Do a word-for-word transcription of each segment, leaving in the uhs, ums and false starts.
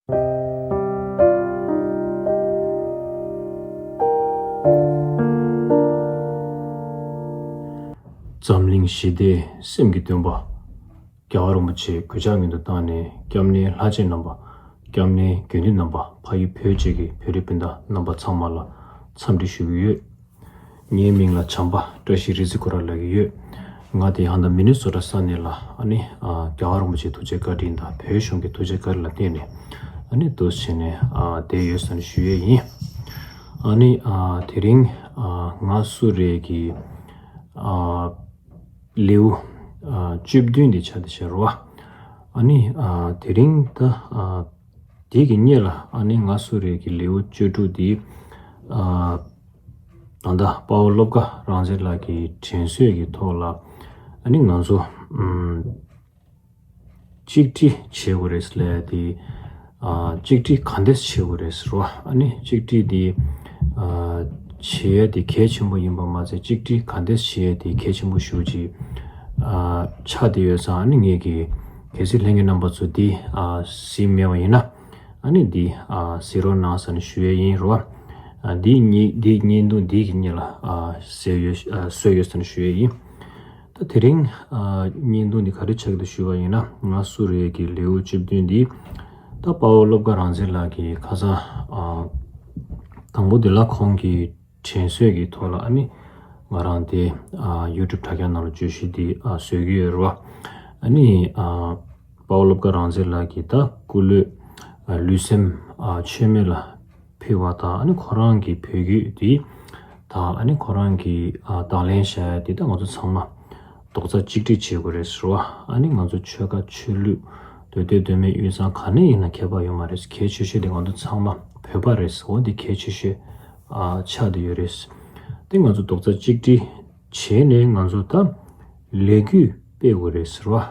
འཛམ་གླིང་ཞི་བདེའི་སེམས་ཀྱི་སྟོན་པ། རྒྱལ་བ་རིན་པོ་ཆེ་གུས་ཕྱག་སྔོན་དུ་བཏང་ནས། སྐྱབས་གནས་ལྷ་ཆེན་རྣམ་པ། སྐྱབས་གནས་དགེ་འདུན་རྣམ་པ། ཕ་ཡུལ་བོད་སྤྱི་གི་བོད་རིགས་སྤུན་ཟླ་རྣམ་པ་ཚང་མ་ལ་འཚམས་འདྲི་ཞུ་གི་ཡོད། ངའི་མིང་ལ་བྱམས་པ་བཀྲ་ཤིས་རི་རྩེ་ཁོ་ར་ལབ་ཀྱི་ཡོད། ང་དེ་ཡང་ད་མི་ནི་སོ་ཊ་ས་གནས་ལ་ཨ་ནི་ཨ་རྒྱལ་བ་རིན་པོ་ཆེའི་ཐུགས་རྗེ་བཀའ་དྲིན་དང་བོད་གཞུང་གི་ཐུགས་རྗེ་བཀའ་དྲིན་ལ་བརྟེན་ནས་ཨ་ནི་འདུག་བྱས་ནས་ཨ་བསྡད་ཡོད་ཟེར་ནས་ཞུ་ཡས་ཡིན། ཨ་ནི་ཨ་དེ་རིང་ཨ་ང་སུ་རེད་ཀྱི་ཨ་ལེའུ་ཨ་བཅུ་བདུན་དེ་ཆགས་བསྡད་བྱས་རོ། ཨ་ནི་ཨ་དེ་རིང་ད་ཨ་དེ་གི་སྔོན་ལ་ཨ་ནི་ང་སུ་རེད་ཀྱི་ལེའུ་བཅུ་དྲུག་དེ་ཨ་ད་ལྟ་དཔའ་བོ་བློ་དགའ་རང་བཙན་ལགས་ཀྱི་དྲན་གསོའི་གི་ཐོག་ལ་ཨ་ནི་ང་ཚོ་ཨམ་གཅིག་སྒྲིལ་བྱེད་དགོས་རེད་ལབ་དེ། ཨ་གཅིག་སྒྲིལ་ག་འདྲས་བྱེད་དགོས་རེད་ཟེར་བ། ཨ་ནི་གཅིག་སྒྲིལ་དེ་ཨ་བྱེད་ཡ་དེ་གལ་ཆེན་པོ་ཡིན་པ་མ་ཚད། གཅིག་སྒྲིལ་ག་འདྲས་བྱེད་ཡ་དེ་གལ་ཆེན་པོ་ཞེ་པོ་ཅིག་ཨ་ཆགས་བསྡད་ཡོད་ཙང་། ཨ་ནི་ངེད་ཀྱི་གལ་སྲིད་ལྷན་རྒྱས་རྣམ་པ་ཚོ་འདི་ཨ་གཟིགས་མེད་པ་ཡིན་ན། ཨ་ནི་འདི་ཨ་གཟིགས་རོགས་གནང་ཟེར་ནས་ཞུ་ཡས་ཡིན་རོ། ཨ་འདི་ཉིད་འདི་བརྙན་ཐུང་འདི་གི་སྔོན་ལ་ཨ་གཟིགས་ཡོད་ཨ་གཟིགས་ཡོད་ཟེར་ནས་ཞུ་ཡས་ཡིན། ད་དེ་རིང་ཨ་བརྙན་ཐུང་འདི་ག་རེ་ཆགས་འདུག་ཞུས་པ་ཡིན་ན། ང་སུ་རེད་ཀྱི་ལེའུ་བཅུ་བདུན་འདི་ད་དཔའ་བོ་བློ་དགའ་རང་བཙན་ལགས་ཀྱིས་ཁ་སང་ཨ་དང་པོ་འདི་ལ་ཁོང་གི་དྲན་གསོའི་གི་ཐོག་ལ་ཨ་ནི་ང་རང་དེ་ཨ་ཡུ་ཊུབ་དྲ་རྒྱ་ནང་ལ་བརྗོད་གཞི་འདི་ཨ་བཟོས་ཀྱི་ཡོད་རེད་བ། ཨ་ནི་ཨ་དཔའ་བོ་བློ་དགའ་རང་བཙན་ལགས་ཀྱིས་ད་སྐུ་ལུས་ཨ་ལུས་སེམས་ཨ་མཆོད་མེ་ལ་ཕུལ་བ་དང་། ཨ་ནི་ཁོ་རང་གི་བོད་བརྒྱུད་དེ་དང་། ཨ་ནི་ཁོ་རང་གི་ཨ་དང་ལེན་བྱ་ཡ་དེ་ད་ང་ཚོ་ཚང་མ་རྡོག་རྩ་གཅིག་སྒྲིལ་བྱེད་དགོས་རེད་ཟེར་བ། ཨ་ནི་ང་ཚོ་ཆོལ་ཁ་ཆོས་ལུགས་འདོད་སྡེ་འདོད་མེད་དབུས་གཙང་ག་ནས་ཡིན་ན་ཁྱད་པར་ཡོད་མ་རེད། གལ་ཆེ་ཤོས་དེ་ང་ཚོ་ཚང་མ་བོད་པ་རེད་ཟེར་བ་འདི་གལ་ཆེ་ཤོས་ཨ་ཆགས་བསྡད་ཡོད་རེད། དེ་ང་ཚོ་རྡོག་རྩ་གཅིག་སྒྲིལ་བྱས་ནས་ང་ཚོ་ད་ལས་འགུལ་སྤེལ་དགོས་རེད་ཟེར་བ།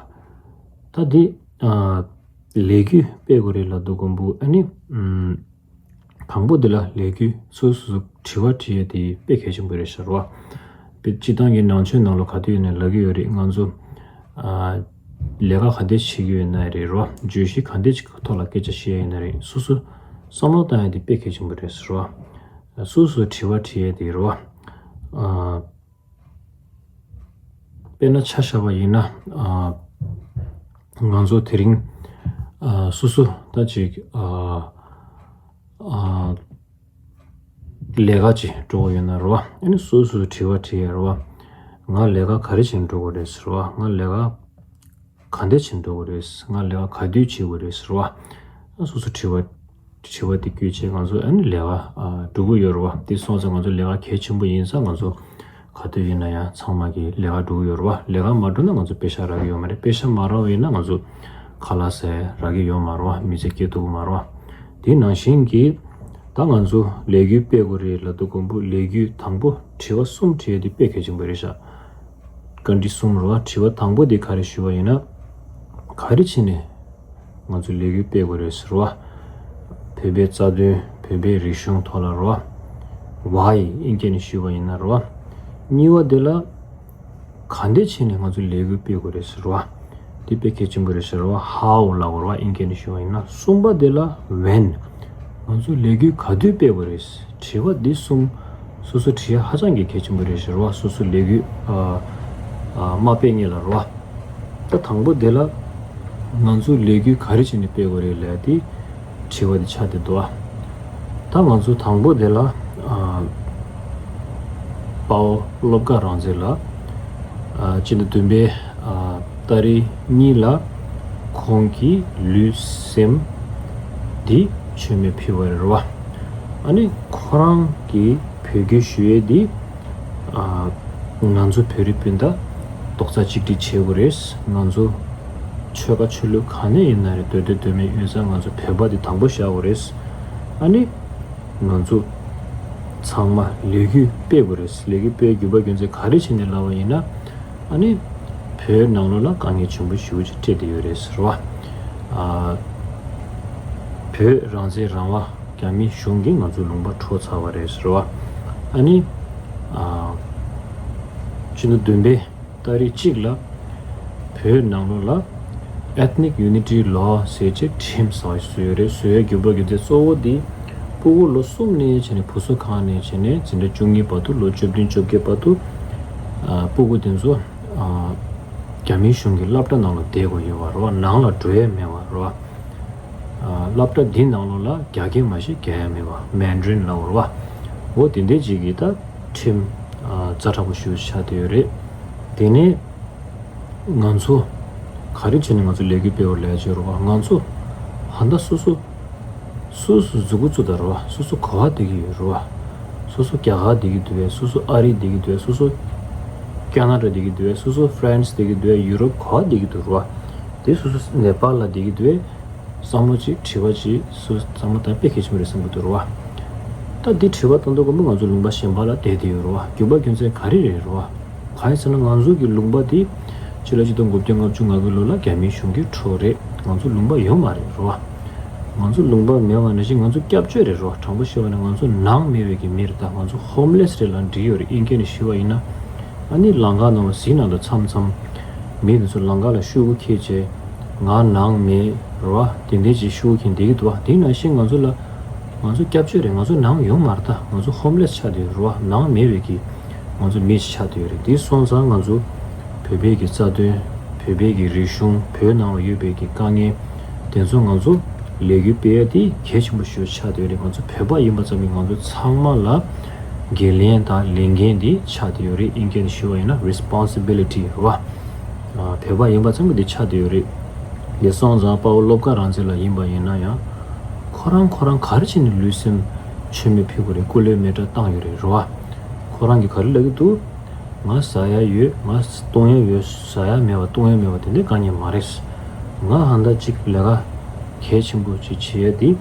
ད་དེ་ཨ་ལས་འགུལ་སྤེལ་དགོས་རེད་ལབ་དུས་ཙམ་པ་ཨ་ནི་ཨམ་དང་པོ་དེ་ལ་ལས་འགུལ་སོ་སོ་སོ་དྲི་བ་དྲི་ཡས་དེ་དཔེ་གལ་ཆེན་པོ་རེད་ཤག་རོ། དཔེ་སྤྱིར་བཏང་གི་ནང་ཆོས་ནང་ལ་ག་དུས་ཡིན་ནའི་ལབ་ཀྱི་ཡོད་རེད། ང་ཚོ་ཨ་ལས་ཀ་ག་འདྲས་བྱེད་ཀྱི་ཡོད་ན་རེད་རོ། བརྗོད་གཞི་ག་འདྲས་ཅིག་གི་ཐོག་ལ་སྐད་ཆ་བཤད་ཡ་ཡིན་ན་རེད། སོ་སོ་བསམ་བློ་བཏང་ཡ་དེ་དཔེ་གལ་ཆེན་པོ་རེད་ཟེར་རོ། སོ་སོ་དྲི་བ་དྲི་ཡས་དེ་རོ། ཨ་དཔེར་ན་ཆ་བཞག་པ་ཡིན་ན། ཨ་ང་ཚོ་དེ་རིང་ཨ་སོ་སོ་ད་ཅིག་ཨ་ཨ་ལས་ཀ་ཅིག་འགྲོ་དགོས་ཡོད་ན་རོ། ཨ་ནི་སོ་སོ་དྲི་བ་དྲི་ཡས་རོ། ང་ལས་ཀ་ག་རེ་བྱེད་འགྲོ་དགོས་རེད་ཟེར་བ། ང་ལས་ཀ་ག་འདྲས་བྱེད་འགྲོ་དགོས་རེད། ང་ལས་ཀ་ག་དུས་བྱེད་དགོས་རེད་ཟེར་བ། ཨ་སོ་སོ་དྲི་བ་དྲི་བ་དེ་བཀོད་བྱས་ང་ཚོ་ཨ་ནི་ལས་ཀ་ཨ་འགྲོ་གི་ཡོད་རེད་བ། དེ་སོང་ཙང་ང་ཚོ་ལས་ཀ་གལ་ཆེན་པོ་ཡིན་ཙང་ང་ཚོ་ག་དུས་ཡིན་ན་ཡང་ཚང་མ་གིས་ལས་ཀ་འགྲོ་གི་ཡོད་རེད་བ། ལས་ཀ་མ་འགྲོ་ན་ང་ཚོ་པེ་ཤག་རག་གི་ཡོད་མ་རེད། པེ་ཤག་མ་རག་པ་ཡིན་ན་ང་ཚོ་ཁ་ལག་ཟ་ཡ་རག་གི་ཡོད་མ་རེད་བ། མི་ཚེ་སྐྱེལ་ཐུབ་ཀྱི་མ་རེད་བ། དེ་ནང་བཞིན་གྱི་ད་ང་ཚོ་ལས་འགུལ་སྤེལ་དགོས་རེད་ལབ་དུས་ཙམ་པ་ལས་འགུལ་དང་པོ་དྲི་བ་གསུམ་དྲི་ཡ་དེ་དཔེ་གལ་ཆེན་པོ་རེད་ཤག་བཀའ་འདྲི་གསུམ་རེད་བ། དྲི་བ་དང་པོ་དེ་ག་རེ་ཞུས་པ་ཡིན་ན། ག་རེ་བྱས་ནས་ང་ཚོ་ལས་འགུལ་སྤེལ་དགོས་རེད་ཟེར་བ། བོད་པའི་རྩ་དོན། བོད་པའི་རིག་གཞུང་ཐོག་ལ་རེད་བ། Why ཨིན་སྐད་ནས་ཞུས་པ་ཡིན་ན་རེད་བ། གཉིས་པ་དེ་ལ་ག་འདྲས་བྱས་ནས་ང་ཚོ་ལས་འགུལ་སྤེལ་དགོས་རེད་ཟེར་བ། དེ་དཔེ་གལ་ཆེན་པོ་རེད་ཟེར་བ། How ལབ་དགོས་རེད་བ། ཨིན་སྐད་ནས་ཞུས་པ་ཡིན་ན། གསུམ་པ་དེ་ལ་When ང་ཚོ་ལས་འགུལ་ག་དུས་སྤེལ་དགོས་རེད། དྲི་བ་འདི་གསུམ་སོ་སོ་དྲི་ཡ་ཧ་ཅང་གི་གལ་ཆེན་པོ་རེད་ཟེར་བ། སོ་སོ་ལས་འགུལ་ཨ་ཨ་མ་སྤེལ་སྔོན་ལ་རེད་བ། ད་དང་པོ་དེ་ལ་ང་ཚོ་ལས་འགུལ་ག་རེ་བྱས་ནས་སྤེལ་དགོས་རེད་ལབ་དེ་དྲི་བ་དེ་ཆགས་བསྡད་འདུག་བ། ད་ང་ཚོ་དང་པོ་དེ་ལ་ཨ་དཔའ་བོ་བློ་དགའ་རང་བཙན་ལགས་ཨ་སྤྱི་ཟླ་བདུན་པའི་ཨ་ཏ་རིག་གཉིས་ལ་ཁོང་གི་ལུས་སེམས་འདི་མཆོད་མེ་ཕུལ་བ་རེད་བ། ཨ་ནི་ཁོ་རང་གི་བོད་སྐད་ཞུ་ཡས་འདི་ཨ་ང་ཚོ་བོད་རིགས་སྤུན་ཟླ་རྡོག་རྩ་གཅིག་སྒྲིལ་བྱེད་དགོས་རེད། ང་ཚོ་ཆོལ་ཁ་ཆོས་ལུགས་ག་ནས་ཡིན་ན་རེད། འདོད་སྡེ་འདོད་མེད་དབུས་གཙང་ང་ཚོ་བོད་པ་འདི་དང་པོ་བཞག་དགོས་རེད། ཨ་ནི་ང་ཚོ་ཚང་མ་ལས་འགུལ་སྤེལ་དགོས་རེད། ལས་འགུལ་སྤེལ་དགོས་པ་རྒྱུ་མཚན་ག་རེ་བྱས་ནས་ལབ་པ་ཡིན་ན། ཨ་ནི་བོད་ནང་ལོགས་ལ་དཀའ་ངལ་ཆེན་པོ་ཞེ་པོ་ཅིག་འཕྲད་བསྡད་ཡོད་རེད་ཟེར་བ། ཨ་བོད་རང་བཙན་རང་དབང་རྒྱ་མི་གཞུང་གིས་ང་ཚོའི་ལུང་པ་འཕྲོག་ཚར་བ་རེད་ཟེར་བ། ཨ་ནི་ཨ་སྤྱི་ཟླ་བདུན་པའི་ཏ་རིག་གཅིག་ལ་བོད་ནང་ལོགས་ལ་ Ethnic Unity Law ཟེར་ཅིག་ཁྲིམས་གསར་པ་བཟོས་ཡོད་རེད། བཟོ་ཡའི་དགོས་པ་རྒྱུ་མཚན་གཙོ་བོ་འདི་སྤུ་གུ་ལོ་གསུམ་ནས་བྱས་ནས་བུ་གསོ་ཁང་ནས་བྱས་ནས་འཛིན་གྲྭ་བཅུ་གཉིས་བར་དུ་ལོ་བཅུ་བདུན་བཅོ་བརྒྱད་བར་དུ་ཨ་སྤུ་གུ་དེ་ཚོ་ཨ་རྒྱ་མིའི་གཞུང་གི་སློབ་གྲྭ་ནང་ལ་བསྡད་དགོས་ཡོད་པ་རེད་བ། ནང་ལ་འགྲོ་ཡས་མེད་པ་རེད་བ། ཨ་སློབ་གྲྭ་འདི་ནང་ལོགས་ལ་རྒྱ་སྐད་མ་གཞི་རྒྱག་ཡ་མེད་པ། མན་ཌ་རིན་ལབ་པ་རེད་བ། འོ་དེ་འདྲའི་ཅིག་གི་ད་ཁྲིམས་ཨ་ཛ་དྲག་པོ་ཞེ་པོ་ཆགས་བསྡད་ཡོད་རེད། དེ་ནས་ང་ཚོ་ག་རེ་བྱས་ནས་ང་ཚོ་ལས་འགུལ་སྤེལ་བ་ལས་བྱེད་རེད་བ། ང་ཚོ་ཧ་ད་སོ་སོ་སོ་སོ་མཛུ་གུ་བཙུགས་ད་རེད་བ། སོ་སོ་ག་པར་བསྡད་ཀྱི་ཡོད་རེད་བ། སོ་སོ་རྒྱ་གར་བསྡད་ཀྱི་འདུག་བས། སོ་སོ་ཨ་རི་བསྡད་ཀྱི་འདུག་བས། སོ་སོ་ཀ་ན་ཌ་བསྡད་ཀྱི་འདུག་བས། སོ་སོ་ཧྥ་རན་སི་བསྡད་ཀྱི་འདུག་བས། ཡུ་རོབ་ག་པར་བསྡད་ཀྱི་འདུག་རེད་བ། དེ་སོ་སོ་ནེ་པཱལ་ལ་བསྡད་ཀྱི་འདུག་བས། བསམ་བློ་ཅིག་དྲི་བ་ཅིག་སོ་བསམ་བློ་བཏང་དཔེ་གལ་ཆེན་པོ་རེད་བསམ་གྱི་འདུག་རེད་བ། ད་འདི་དྲི་བ་བཏང་དུས་ཀོ་མོ་ང་ཚོ་ལུང་པ་གཞན་པ་ལ་བསྡད་བསྡད་ཡོད་རེད་བ། རྒྱུ་མ་རྒྱུ་མཚན་ག་རེ་རེད་རེད་བ། གང་ཡིན་ཟེར་ན་ང་ཚོ་གི་ལུང་པ་འདི་ཕྱི་ལོ་ཆིག་སྟོང་དགུ་བརྒྱ་ལྔ་བཅུ་ང་དགུ་ལོ་ལ་རྒྱ་མིའི་གཞུང་གིས་འཕྲོག་རེད། ང་ཚོ་ལུང་པ་ཡོད་མ་རེད་རེད་བ། ང་ཚོ་ལུང་པ་མེད་པ་ནང་བཞིན་ང་ཚོ་སྐྱབས་བཅོལ་རེད་རེད་བ། དྲང་པོ་བཤད་པ་ན་ང་ཚོ་ནང་མེད་པའི་གི་མི་རེད། ད་ང་ཚོ་ཧོམ་ལེ་སི་རེད་ལབ་འགྲིག་ཡོད་རེད། དབྱིན་སྐད་ནས་ཞུ་བ་ཡིན་ན། ཨ་ནི་ལམ་ཁ་ནང་ལ་གཟིགས་ན་ད་མཚམས་མཚམས་མི་དེ་ཚོ་ལམ་ཁ་ལ་ཤོག་གུ་འཁྱེར་བྱས་ང་ནང་མེད་རེད་བ། དེ་འདྲས་ཅིག་ཤོག་གུ་འཁྱེར་བསྡད་ཀྱི་འདུག་བ། དེ་ནང་བཞིན་ང་ཚོ་ལ་ང་ཚོ་སྐྱབས་བཅོལ་རེད། ང་ཚོ་ནང་ཡོད་མ་རེད། ད་ང་ཚོ་ཧོམ་ལེ་སི་ཆགས་བསྡད་ཡོད་རེད་བ། ནང་མེད་པའི་གི་ང་ཚོ་མི་ཞིག་ཆགས་བསྡད་ཡོད་རེད། དེ་སོང་ཙང་ང་ཚོ་བོད་པའི་གི་རྩ་དོན། བོད་པའི་གི་རིག་གཞུང་། བོད་ནང་ལ་ཡོད་པའི་གི་དཀའ་ངལ་དེ་ཚོ་ང་ཚོ་ལས་འགུལ་སྤེལ་ཡ་དེ་གལ་ཆེན་པོ་ཞིག་ཆགས་བསྡད་ཡོད་རེད། ང་ཚོ་བོད་པ་ཡིན་པ་ཙམ་གྱིས་ང་ཚོ་ཚང་མ་ལ་འགན་ལེན་དང་ལས་འགན་དེ་ཆགས་བསྡད་ཡོད་རེད། དབྱིན་སྐད་ནས་ཞུ་བ་ཡིན་ན་རི་སི་པོན་སི་བི་ལི་ཊི་རེད་བ། ཨ་བོད་པ་ཡིན་པ་ཙམ་གྱིས་དེ་ཆགས་བསྡད་ཡོད་རེད། དེ་སོང་ཙང་དཔའ་བོ་བློ་དགའ་རང་བཙན་ལགས་ཡིན་པ་ཡིན་ན་ཡང་ཁོ་རང་ཁོ་རང་ག་རེ་བྱས་ནས་ལུས་སེམས་མཆོད་མེ་ཕུལ་དགོས་རེད། སྐུ་ལུས་མེ་སྲེག་བཏང་ཡོད་རེད་རེད་བ། ཁོ་རང་གིས་ག་རེ་ལབ་ཀྱི་འདུག་ང་ཟ་ཡ་ཡོད། ང་གཏོང་ཡ་ཡོད། ཟ་ཡ་མེད་པ་གཏོང་ཡ་མེད་པ་དེ་འདྲའི་དཀའ་ངལ་མ་རེད། ང་ཧ་ད་གཅིག་ལས་ཀ་གལ་ཆེན་པོ་ཅིག་བྱེད་ཡ་དེ་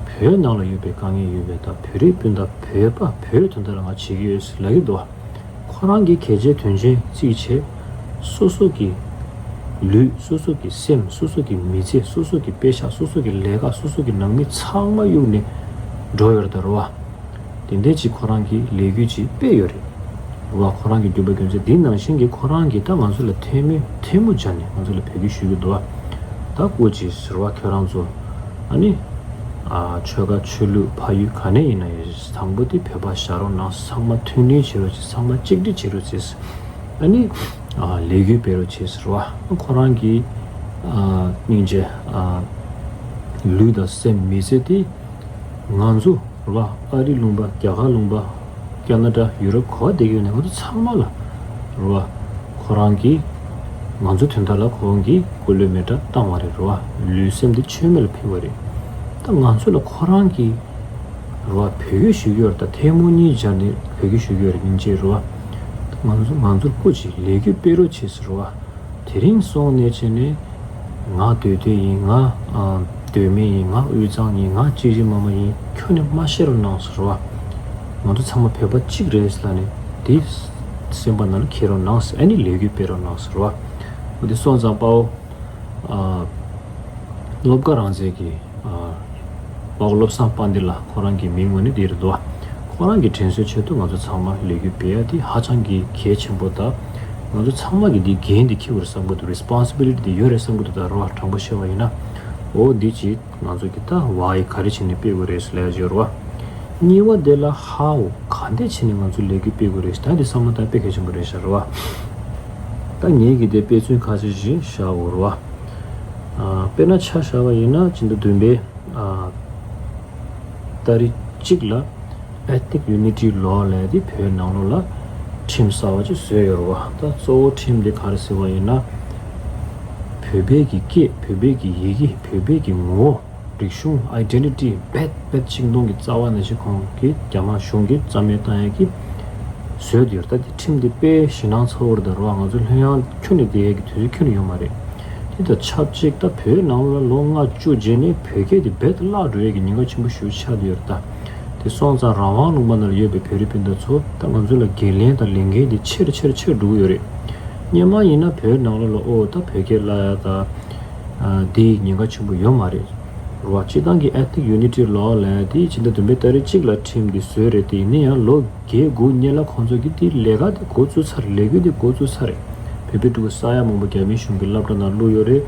བོད་ནང་ལ་ཡོད་པའི་དཀའ་ངལ་ཡོད་པའི་དང་བོད་རིགས་སྤུན་ཟླ་བོད་པ་བོད་དོན་དག་ལ་ང་བྱེད་ཀྱི་ཡོད་ཟེར་ལབ་ཀྱི་འདུག་ཁོ་རང་གིས་གལ་ཆེ་དོན་ཆེན་བརྩིས་བྱས་སོ་སོ་གི་ལུས། སོ་སོ་གི་སེམས། སོ་སོ་གི་མི་ཚེ། སོ་སོ་གི་དཔེ་ཆ། སོ་སོ་གི་ལས་ཀ། སོ་སོ་གི་ནང་མི་ཚང་མ་གཡུགས་ནས་འགྲོ་ཡོད་རེད་ད་རེད་བ། དེ་འདྲས་ཅིག་ཁོ་རང་གིས་ལས་འགུལ་ཅིག་སྤེལ་ཡོད་རེད་བ། ཁོ་རང་གི་རྒྱུ་མ་རྒྱུ་མཚན་འདི་ནང་བཞིན་གྱི་ཁོ་རང་གིས་ད་ང་ཚོ་ལ་ཐལ་མོ་ཐལ་མོ་སྦྱར་ནས་ང་ཚོ་ལ་བོད་སྐད་ཞུ་གི་འདུག་བ། ད་སྐུ་མཁྱེན་ཟེར་བ་ཁྱོད་རང་ཚོ་ཨ་ནི་ཨ་ཆོལ་ཁ་ཆོས་ལུགས་ཕ་ཡུལ་ག་ནས་ཡིན་ན་ཡང་དང་པོ་དེ་བོད་པ་བཞག་རོགས་གནང་། ཚང་མ་མཐུན་སྒྲིལ་བྱེད་རོགས་བྱེད། ཚང་མ་གཅིག་སྒྲིལ་བྱེད་རོགས་བྱེད། ཨ་ནི་ཨ་ལས་འགུལ་སྤེལ་རོགས་བྱེད་ཟེར་བ། ཁོ་རང་གི་ཨ་སྙིང་རྗེ་ཨ་ལུས་དང་སེམས་མི་ཚེ་དེ་ང་ཚོ་རེད་བ། ཨ་རི་ལུང་པ། རྒྱ་གར་ལུང་པ། ཀ་ན་ཌ། ཡུ་རོབ་ག་པར་བསྡད་ཀྱི་ཡོད་ནའི་ང་ཚོ་ཚང་མ་ལ་རེད་བ། ཁོ་རང་གིས་ང་ཚོ་དོན་དག་ལ་ཁོང་གིས་སྐུ་ལུས་མེ་སྲེག་བཏང་བ་རེད་རེད་བ། ལུས་སེམས་དེ་མཆོད་མེ་ལ་ཕུལ་བ་རེད། ད་ང་ཚོ་ལ་ཁོ་རང་གིས་རེད་བ། བོད་སྐད་ཞུ་གི་ཡོད་རེད། ད་ཐལ་མོ་གཉིས་སྦྱར་ནས་བོད་སྐད་ཞུ་གི་ཡོད་རེད། སྙིང་རྗེ་རེད་བ། ང་ཚོ་ང་ཚོར་སྐུ་མཁྱེན་ལས་འགུལ་སྤེལ་རོགས་བྱེད་ཟེར་བ། དེ་རིང་སོང་ནས་བྱས་ནས་ང་སྡོད་སྡོད་ཡིན། ང་ཨ་སྡོད་མེད་ཡིན། ང་དབུས་གཙང་ཡིན། ང་གཅིག་གཅིག་མ་མ་ཡིན། ཁྱོན་ནས་མ་བཤད་རོགས་གནང་ཟེར་བ། ང་ཚོ་ཚང་མ་བོད་པ་གཅིག་རེད་ལབ་ནས་དེ་སེམས་པ་ནང་ལ་འཁྱེར་རོགས་གནང་ཟེར། ཨ་ནི་ལས་འགུལ་སྤེལ་རོགས་གནང་ཟེར་བ། འོ་དེ་སོང་ཙང་དཔའ་བོ་ཨ་བློ་དགའ་རང་བཙན་གྱི་ཨ་དཔའ་བོ་བློ་བཟང་དཔལ་ལྡན་ལགས་ཁོ་རང་གི་མིང་ངོས་ནས་འདིར་འདུག་ཁོ་རང་གི་དྲན་གསོའི་ཆེད་དུ་ང་ཚོ་ཚང་མ་ལས་འགུལ་སྤེལ་ཡ་དེ་ཧ་ཅང་གི་གལ་ཆེན་པོ་དང་། ང་ཚོ་ཚང་མ་གི་འདི་འགན་འདི་འཁྱེར་དགོས་རེད་བསམ་གི་འདུག་རི་སི་པོན་སི་བི་ལི་ཊི་འདི་ཡོད་རེད་བསམ་གི་འདུག་ད་རེད་བ། དྲང་པོ་བཤད་པ་ཡིན་ན། འོ་འདི་ཅིག་ང་ཚོ་གི་ད་བ་ཡི་ག་རེ་བྱས་ནས་སྤེལ་དགོས་རེད་ཟེར་ལབ་ཡ་ཅིག་ཡོད་རེད་བ། གཉིས་པ་དེ་ལ་ཧའོ་ག་འདྲས་བྱས་ནས་ང་ཚོ་ལས་འགུལ་སྤེལ་དགོས་རེད་ཟེར། ད་འདི་བསམ་བློ་བཏང་དཔེ་གལ་ཆེན་པོ་རེད་ཤག་རེད་བ། ད་ངེད་ཀྱི་དེ་དཔེ་མཚོན་ཁ་ཤས་ཤིག་བཞག་དགོས་རེད་བ། ཨ་དཔེར་ན་ཆ་བཞག་པ་ཡིན་ན་སྤྱི་ཟླ་བདུན་པའི་ཨ་ཏ་རིག་གཅིག་ལ་Ethnic Unity Law ལབ་ཡ་དེ་བོད་ནང་ལོགས་ལ་ཁྲིམས་གསར་པ་ཅིག་བཟོས་ཡོད་རེད་བ། ད་གཙོ་བོ་ཁྲིམས་དེ་ག་རེ་ཟེར་བ་ཡིན་ན། བོད་པའི་གི་སྐད། བོད་པའི་གི་ཡི་གེ། བོད་པའི་གི་ངོ་བོ། རིག་གཞུང་། ཨའི་ཌེན་ཊི་ཊི་རྦད་རྦད་ཤིང་སྡོང་གི་རྩ་བ་ནང་བཞིན་ཁོང་གིས་རྒྱ་དམར་གཞུང་གིས་རྩ་མེད་བཏང་ཡ་གི་བཟོས་ཏེ་ཡོད་རེད། ད་དེ་ཁྲིམས་དེ་དཔེ་ཞེད་སྣང་ཚ་པོ་རེད་ད་རེད་བ། ང་ཚོ་ལྷོད་ཡངས་ཁྱོན་ནས་བསྡད་ཡས་ཀྱི་དུས་ཚོད་ཁྱོན་ནས་ཡོད་མ་རེད། དེ་དང་ཆབས་ཅིག་ད་བོད་ནང་ལ་ལོ་ལྔ་བཅུ་རྗེས་ནས་བོད་སྐད་དེ་རྦད་དེ་བརླག་འགྲོ་ཡས་ཀྱི་ཉེན་ཁ་ཆེན་པོ་ཞེ་པོ་ཆགས་བསྡད་ཡོད་རེད་ད། དེ་སོང་ཙང་རང་དབང་ལུང་པ་ནང་ལ་ཡོད་པའི་བོད་རིགས་སྤུན་ཟླ་ཚོ་ད་ང་ཚོ་ལ་འགན་ལེན་དང་ལས་འགན་དེ་ཆེ་རུ་ཆེ་རུ་ཆེ་རུ་འགྲོ་གི་ཡོད་རེད། སྔོན་མ་ཡིན་ན་བོད་ནང་ལོགས་ལ་ཨོ་ད་བོད་སྐད་བརླག་ཡ་ད་ཨ་དེ་ཉེན་ཁ་ཆེན་པོ་ཡོད་མ་རེད། རེད་བ། སྤྱིར་བཏང་གི་Ethnic Unity Law ལབ་ཡ་དེ་ཕྱི་ཟླ་བདུན་པའི་ཏ་རིག་གཅིག་ལ་ཁྲིམས་འདི་བཟོས་རེད། དེ་ཡིན་ན་ཡང་ལོ་བརྒྱད་དགུ་སྔོན་ལ་ཁོང་ཚོ་གིས་དེ་ལས་ཀ་དེ་འགོ་བཙུགས་ཚར་རེད། ལས་འགུལ་དེ་འགོ་བཙུགས་ཚར་རེད། བོད་པའི་ཕྲུ་གུ་ས་ཡ་མང་པོ་རྒྱ་མིའི་གཞུང་གི་སློབ་གྲྭ་ནང་བླུགས་ཡོད་རེད།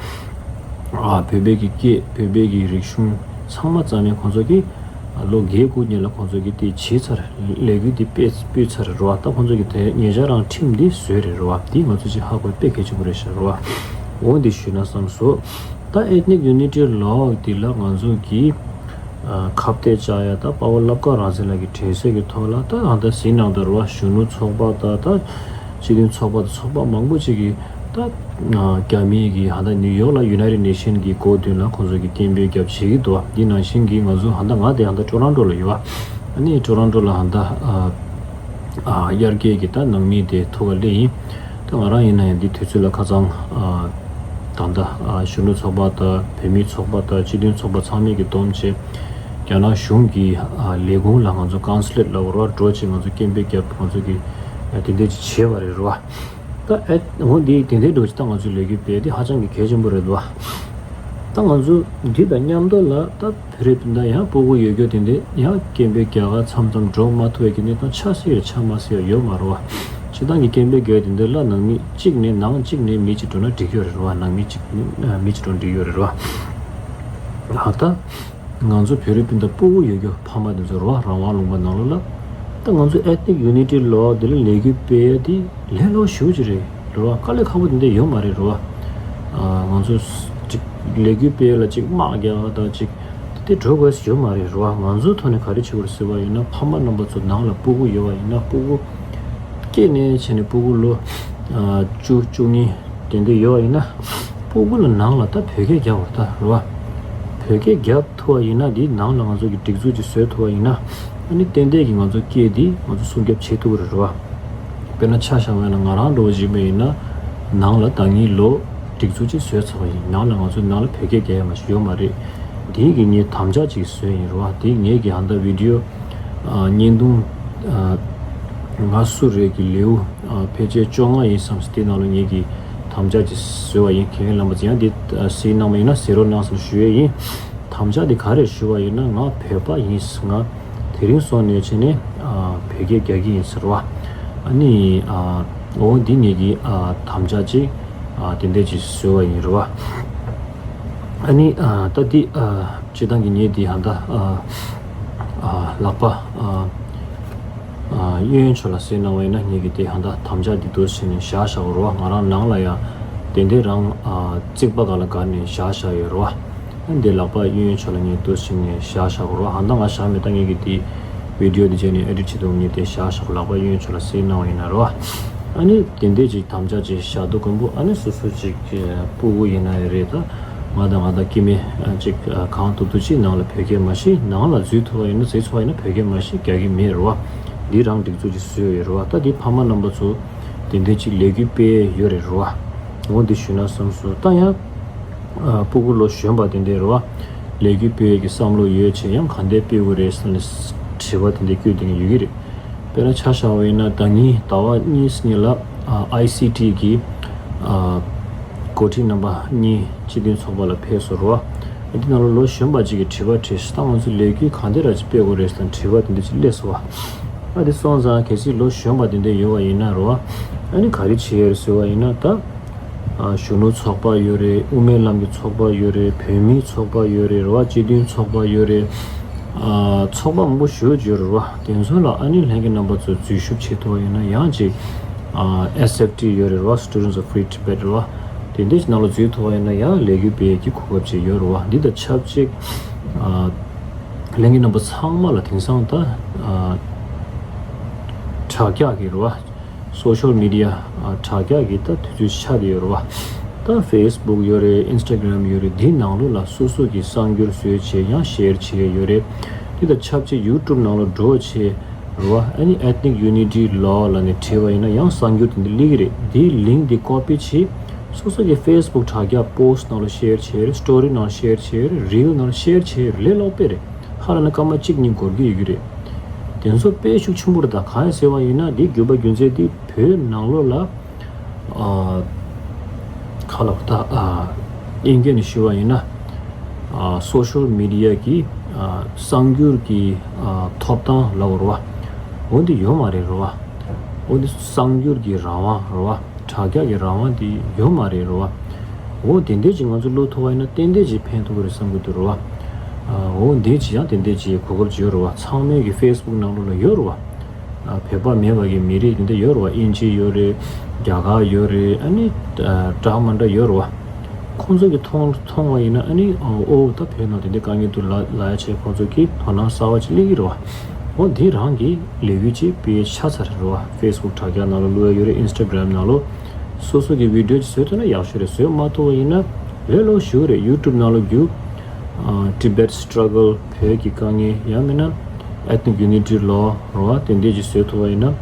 ཨ་བོད་པའི་གི་སྐད་བོད་པའི་གི་རིག་གཞུང་ཚང་མ་རྩ་མེད་ཁོང་ཚོ་གི་ལོ་བརྒྱད་དགུ་སྔོན་ལ་ཁོང་ཚོ་གི་དེ་བྱས་ཚར། ལས་འགུལ་དེ་སྤེལ་སྤེལ་ཚར་རེད་བ། ད་ཁོང་ཚོ་གི་དེ་ཉེ་ཆར་རང་ཁྲིམས་འདི་བཟོས་རེད་རེད་བ། དེ་ང་ཚོ་ཅིག་ཧ་གོ་དཔེ་གལ་ཆེན་པོ་རེད་ཤག་རེད་བ། འོ་འདི་ཞུས་ན་བསམ་སོང་། ད་Ethnic Unity Law འདི་ལ་ང་ཚོ་གི་ཨ་ཁ་གཏད་བཅག་ཡ་ད་པ་ཝ་ལབ་ཀ་རང་བཙན་ལགས་ཀྱི་དྲན་གསོ་གི་ཐོག་ལ་ད་ཨ་ད་ཟིན་གནང་ད་རེད་བ། གཞོན་ནུ་ཚོགས་པ་ད་ད་སྤྱི་མཐུན་ཚོགས་པ་དང་ཚོགས་པ་མང་པོ་ཅིག་གིས་ད་རྒྱ་མིའི་གི་ཧ་ད་ནིའུ་ཡོག་ལ་United Nation གི་འགོ་མདུན་ལ་ཁོང་ཚོ་གི་སྐད་འབོད་རྒྱབ་བྱེད་ཀྱི་འདུག་འདི་ནང་བཞིན་གྱི་ང་ཚོ་ཧ་ད་ང་དེ་ཧ་ད་ཊོ་རོན་ཊོ་ལ་ཡོད་བ། ཨ་ནི་ཊོ་རོན་ཊོ་ལ་ཧ་ད་དབྱར་སྐྱིད་ཀྱི་ད་ནང་མི་དེ་ཐུག་ག་སླེབས་ཡིན། ད་ང་རང་ཡིན་ན་ཡང་འདི་དུས་ཚོད་ལ་ཁ་སང་ད་ད་གཞོན་ནུ་ཚོགས་པ་དང་བོད་མིའི་ཚོགས་པ་དང་སྤྱི་མཐུན་ཚོགས་པ་ཚང་མས་ཀྱི་བསྡོམས་བྱས། རྒྱ་ནག་གཞུང་གི་ལས་ཁུངས་ལ་ང་ཚོ་ཀོན་སུ་ལེཊ་ལ་འོར་བ་འགྲོ་ཅིག་ང་ཚོ་སྐད་འབོད་རྒྱབ། ང་ཚོ་གི་དེ་འདྲ་ཅིག་བྱས་པ་རེད་རེད་བ། ད་ཨེ་འོ་འདི་དེ་འདྲའི་འགྲོ་ཅིག་ད་ང་ཚོའི་ལས་འགུལ་སྤེལ་དེ་ཧ་ཅང་གི་གལ་ཆེན་པོ་རེད་འདུག་ད་ང་ཚོ་འདི་དང་མཉམ་དུ་ལ་ད་བོད་རིགས་སྤུན་ཟླ་ཡང་སྤུ་གུ་ཡོད་རྒྱུ་དེ་འདྲ་ཡང་སྐད་འབོད་རྒྱག་ག་མཚམས་མཚམས་འགྲོ་མ་ཐུབ་པའི་གི་གནས་སྟངས་ཆགས་སྲིད་རེད། ཆགས་མ་སྲིད་ཡ་ཡོད་མ་རེད་བ། སྤྱིར་བཏང་གི་སྐད་འབོད་རྒྱག་དེ་འདྲ་ལ་ནང་མི་གཅིག་ནས་ནང་གཅིག་ནས་མི་གཅིག་འགྲོ་ན་འགྲིག་གི་ཡོད་རེད་བ། ནང་མི་གཅིག་ནས་མི་གཅིག་འགྲོ་ན་འགྲིག་གི་ཡོད་རེད་བ། ད་ང་ཚོ་བོད་རིགས་སྤུན་ཟླ་སྤུ་གུ་ཡོད་རྒྱུ་ཕ་མ་དེ་ཚོ་རེད་བ། རང་དབང་ལུང་པ་ནང་ལོགས་ལ། ད་ང་ཚོ་Ethnic Unity Law དེ་ལ་ལས་འགུལ་སྤེལ་ཡ་དེ་ལས་སླ་པོ་ཞེ་པོ་ཅིག་རེད་རེད་བ། དཀའ་ལས་ཁག་པོ་དེ་འདྲ་ཡོད་མ་རེད་རེད་བ། ཨ་ང་ཚོ་ཅིག་ལས་འགུལ་སྤེལ་ཡ་ལ་ཅིག་དམག་རྒྱག་ཡ་དང་ཅིག་དེ་འདྲ་འགྲོ་དགོས་ཡ་ཡོད་མ་རེད་རེད་བ། ང་ཚོའི་ཐོག་ནས་ག་རེ་བྱེད་དགོས་རེད་ཟེར་བ་ཡིན་ན། ཕ་མ་རྣམ་པ་ཚོ་ནང་ལ་སྤུ་གུ་ཡོད་པ་ཡིན་ན། སྤུ་གུ་སྐྱེས་ནས་བྱས་ནས་སྤུ་གུ་ལོ་ཨ་བཅུ་བཅུ་གཉིས་དེ་འདྲ་ཡོད་པ་ཡིན་ན། སྤུ་གུ་ལ་ནང་ལ་ད་བོད་སྐད་རྒྱབ་པ་ད་རེད་བ། བོད་སྐད་རྒྱབ་ཐུབ་པ་ཡིན་ན། འདི་ནང་ལ་ང་ཚོ་གི་སྒྲིག་འཛུགས་ཅིག་བཟོས་ཐུབ་པ་ཡིན་ན། ཨ་ནི་ཏན་ཏན་གྱི་ང་ཚོ་སྐད་འདི་ང་ཚོ་སྲུང་སྐྱོབ་བྱེད་ཐུབ་ཀྱི་རེད་རེད་བ། དཔེར་ན་ཆ་བཞག་པ་ཡིན་ན་ང་རང་འདྲ་བོ་ཞིག་ཡིན་ན། ནང་ལ་ད་ངའི་ལོ་སྒྲིག་འཛུགས་ཅིག་བཟོས་ཚར་བ་ཡིན། ནང་ལ་ང་ཚོའི་ནང་ལ་བོད་སྐད་རྒྱག་ཡ་མ་ཞིག་ཡོད་མ་རེད། དེའི་གི་ངས་དམ་བཅའ་ཅིག་བཟོས་ཡིན་རེད་བ། དེ་ངས་གི་ཧ་ད་བི་ཌི་ཡོ་ཨ་བརྙན་ཐུང་ཨ་ང་སུ་རེད་གི་ལེའུ་ཨ་ཕལ་ཆེར་བཅོ་ལྔ་ཡིན་བསམ་སྲིད། དེ་ནང་ལ་ངས་གི་དམ་བཅའ་ཅིག་བཟོས་པ་ཡིན། དགེ་རྒན་རྣམ་པ་ཚོ་ཡང་དེ་ཨ་གཟིགས་གནང་བ་ཡིན་ན་གཟིགས་རོགས་གནང་ཟེར་ཞུ་ཡས་ཡིན། དམ་བཅའ་དེ་ག་རེ་ཞུ་བ་ཡིན་ན། ང་བོད་པ་ཡིན། ང་དེ་རིང་སོང་ནས་བྱས་ནས་ཨ་བོད་སྐད་རྒྱག་གི་ཡིན་ཟེར་བ། ཨ་ནི་ཨ་འོ་འདི་ངས་གི་ཨ་དམ་བཅའ་ཅིག་ཨ་དེ་འདྲ་ཅིག་བཟོས་པ་ཡིན་རེད་བ། ཨ་ནི་ཨ་ད་འདི་ཨ་སྤྱིར་བཏང་གི་ངས་འདི་ཧ་ད་ཨ་ཨ་ལག་པ་ཨ་ཨ་གཡས་གཡོན་ཕྱོགས་ལ་གཟིགས་གནང་བ་ཡིན་ན། ངས་གི་དེ་ཧ་ད་དམ་བཅའ་འདི་འདུག་སེ་བྱས་ནས་བཞག་བཞག་པ་རེད་བ། ང་རང་ནང་ལ་ཡང་དེ་འདྲ་རང་ཨ་རྩིག་པ་སྒང་ལ་བསྒར་ནས་བཞག་བཞག་ཡོད་རེད་བ། ཨ་འདི་ལག་པ་གཡས་གཡོན་ཕྱོགས་ལ་ངས་འདུག་སེ་བྱས་ནས་བཞག་བཞག་པ་རེད་བ། ཧ་ད་ང་བཞག་མེད། ད་ངས་གི་དེ་བི་ཌི་ཡོ་འདི་བྱས་ནས་ཨེ་ཌིཊ་བྱེད་དུས་ངས་དེ་བཞག་བཞག་པ། ལག་པ་གཡས་གཡོན་ཕྱོགས་ལ་གཟིགས་གནང་བ་ཡིན་ན་རེད་བ། ཨ་ནི་དེ་འདྲ་ཅིག་དམ་བཅའ་ཅིག་བཞག་འདུག་མགོན་པོ། ཨ་ནི་སོ་སོ་ཅིག་གི་སྤུ་གུ་ཡིན་ན་ཡང་རེད། ད་ང་དང་ང་དང་སྐྱེ་དམན་ཅིག་གང་ཐུབ་ཐུབ་ཅིག་ནང་ལ་བོད་སྐད་མ་ཤེས། ནང་ལ་འཛུལ་ཐུབ་པ་ཡིན་ན། འཛུལ་ཐུབ་པ་ཡིན་ན་བོད་སྐད་མ་ཤེས་རྒྱག་གི་མེད་རེད་བ། འདི་རང་སྒྲིག་འཛུགས་ཅིག་བཟོས་ཡོད་རེད་བ། ད་འདི་ཕ་མ་རྣམ་པ་ཚོ་དེ་འདྲ་ཅིག་ལས་འགུལ་སྤེལ་ཡོད་རེད་རེད་བ། འོ་འདི་ཞུས་ན་བསམ་སོང་། ད་ཡང་ཨ་སྤུ་གུ་ལོ་གཞོན་པ་དེ་འདྲ་རེད་བ། ལས་འགུལ་སྤེལ་ཡས་ཀྱི་བསམ་བློ་ཡོད་བྱས་ཡང་ག་འདྲ་སྤེལ་དགོས་རེད་ཟེར་ནས་དྲི་བ་དེ་འདྲ་བསྐྱོན་བསྡད་མཁན་ཡོད་ཀྱི་རེད། དཔེར་ན་ཆ་བཞག་པ་ཡིན་ན། ཟླ་ཉིན་ཟླ་བ་གཉིས་སྔོན་ལ་ཨ་ཨའི་སི་ཊི་གི་ཨ་འགོ་ཁྲིད་རྣམ་པ་གཉིས་སྤྱི་མཐུན་ཚོགས་པ་ལ་ཕེབས་སོང་རེད་བ། ཨ་འདི་ནང་ལ་ལོ་གཞོན་པ་ཅིག་གིས་དྲི་བ་དྲིས། ད་ང་ཚོ་ལས་འགུལ་ག་འདྲ་ཅིག་སྤེལ་དགོས་རེད་ཟེར་དྲི་བ་དེ་འདྲ་ཅིག་སླེབས་སོང་བ། ཨ་འདི་སོང་ཙང་གལ་སྲིད་ལོ་གཞོན་པ་དེ་འདྲ་ཡོད་པ་ཡིན་ན་རེད་བ། ཨ་ནི་ག་རེ་བྱེད་ཡས་རེད་ཟེར་བ་ཡིན་ན། ད་ཨ་གཞོན་ནུ་ཚོགས་པ་ཡོད་རེད། དབུ་མའི་ལམ་གྱི་ཚོགས་པ་ཡོད་རེད། བོད་མིའི་ཚོགས་པ་ཡོད་རེད་རེད་བ། སྤྱི་མཐུན་ཚོགས་པ་ཡོད་རེད། ཨ་ཚོགས་པ་མང་པོ་ཞེ་པོ་ཅིག་ཡོད་རེད་བ། དེ་ཚོ་ལ་ཨ་ནི་ལྷན་རྒྱས་རྣམ་པ་ཚོ་འཛུལ་ཞུགས་བྱེད་ཐུབ་པ་ཡིན་ན། ཡང་ཅིག་ཨ་ཨེསི་ཨེཕ་ཊི་ཡོད་རེད་བ། Students of Free Tibet རེད་བ། དེ་འདྲ་ཞིག་ནང་ལ་འཛུལ་ཐུབ་པ་ཡིན་ན་ཡང་ལས་འགུལ་སྤེལ་གྱི་གོ་སྐབས་ཅིག་ཡོད་རེད་བ། འདི་དང་ཆབས་ཅིག་ཨ་ལྷན་རྒྱས་རྣམ་པ་ཚང་མ་ལ་དེང་སང་ད་ཨ་དྲ་རྒྱ་གི་རེད་བ། སོ་ཤལ་མི་ཌི་ཡ་ཨ་དྲ་རྒྱ་གི་ད་དུས་ཚོད་ཆགས་བསྡད་ཡོད་རེད་བ། ད་ཕེ་སི་བུག་ཡོད་རེད། ཨིན་སི་ཊ་གྷ་རམ་ཡོད་རེད། འདིའི་ནང་ལོགས་ལ་སོ་སོ་གི་གསར་འགྱུར་བཟོས་བྱས་ཡང་ཤེར་བྱེད་ཡས་ཡོད་རེད། འདི་དང་ཆབས་ཅིག་ཡུ་ཊུབ་ནང་ལ་འགྲོ་བྱས་རེད་བ། ཨ་ནི་Ethnic Unity Law ལབ་ནས་བྲིས་པ་ཡིན་ན་ཡང་གསར་འགྱུར་དེ་འདི་སླེབས་ཀྱི་རེད། འདིའི་ལིང་ཀི་འདི་ཀོ་པི་བྱས། སོ་སོ་གི་ཕེ་སི་བུག་དྲ་རྒྱ་པོ་སི་ཊི་ནང་ལ་ཤེར་བྱས་རེད། སི་ཊོ་རི་ནང་ལ་ཤེར་བྱས་རེད། རིལ་ནང་ལ་ཤེར་བྱས་རེད། ལས་སླ་པོ་དཔེ་རེད། ཧ་ལམ་སྐར་མ་གཅིག་གཉིས་འགོར་གྱི་ཡོད་ཀྱི་རེད། དེ་ཚོ་དཔེ་ཤུགས་ཆེན་པོ་རེད། ད་གང་ཡིན་ཟེར་བ་ཡིན་ན། འདི་བརྒྱུད་པ་རྒྱུ་མཚན་འདི་བོད་ནང་ལོགས་ལ་ཨ་ག་ལབ་ད་ཨ་དབྱིན་སྐད་ནས་ཞུ་བ་ཡིན་ན། ཨ་སོ་ཤལ་མི་ཌི་ཡ་གི་ཨ་གསར་འགྱུར་གྱི་ཨ་ཐོབ་ཐང་ལབ་དགོས་རེད་བ། འོ་འདི་ཡོད་མ་རེད་རེད་བ། འོ་འདི་གསར་འགྱུར་གྱི་རང་དབང་རེད་བ། དྲ་རྒྱ་གི་རང་དབང་འདི་ཡོད་མ་རེད་རེད་བ། འོ་དེ་འདྲས་ཅིག་ང་ཚོ་བློ་ཐོག་ཡིན་ན་ཏན་ཏན་ཅིག་ཕན་ཐོགས་ཀྱི་རེད་བསམ་གྱི་འདུག་རེད་བ། ཨ་འོ་འདི་ཅིག་ཡང་དེ་འདྲས་ཅིག་གོ་སྐབས་ཅིག་ཡོད་རེད་བ། ཚང་མའི་གི་ཕེ་སི་བུག་ནང་ལོགས་ལ་ཡོད་རེད་བ། ཨ་བོད་པ་མེད་པ་གི་མི་རིགས་དེ་འདྲས་ཡོད་རེད་བ། དབྱིན་ཇི་ཡོད་རེད། རྒྱ་གར་ཡོད་རེད། ཨ་ནི་ཨ་འདྲ་མི་འདྲ་ཡོད་རེད་བ། ཁོང་ཚོ་གི་མཐོང་མཐོང་བ་ཡིན་ན་ཨ་ནི་ཨ་ཨོ་ད་བོད་ནང་དེ་འདྲས་དཀའ་ངལ་འདུག་ལ་ལབ་ཡ་བྱས་ཁོང་ཚོ་གི་དོ་སྣང་གསར་བ་ཅིག་སླེབས་ཀྱི་རེད་བ། འོ་འདི་རང་གི་ལས་འགུལ་ཅིག་སྤེལ་ཆགས་ཚར་རེད་བ། ཕེ་སི་བུག་དྲ་རྒྱ་ནང་ལ་བླུག་ཡ་ཡོད་རེད། ཨིན་སི་ཊ་གྷི་རམ་ནང་ལ། སོ་སོ་གི་བི་ཌི་ཡོ་ཅིག་བཟོས་ཐུབ་ན་ཡག་ཤོས་རེད། བཟོས་མ་ཐུབ་པ་ཡིན་ན་ལས་སླ་པོ་ཞེ་པོ་རེད། ཡུ་ཊུབ་ནང་ལ་རྒྱུགས། ཨ་Tibet Struggle བོད་ཀྱི་དཀའ་ངལ། ཡང་མིན་ན་Ethnic Unity Law རེད་བ། དེ་འདྲས་ཅིག་བཟོས་ཐུབ་པ་ཡིན་ན།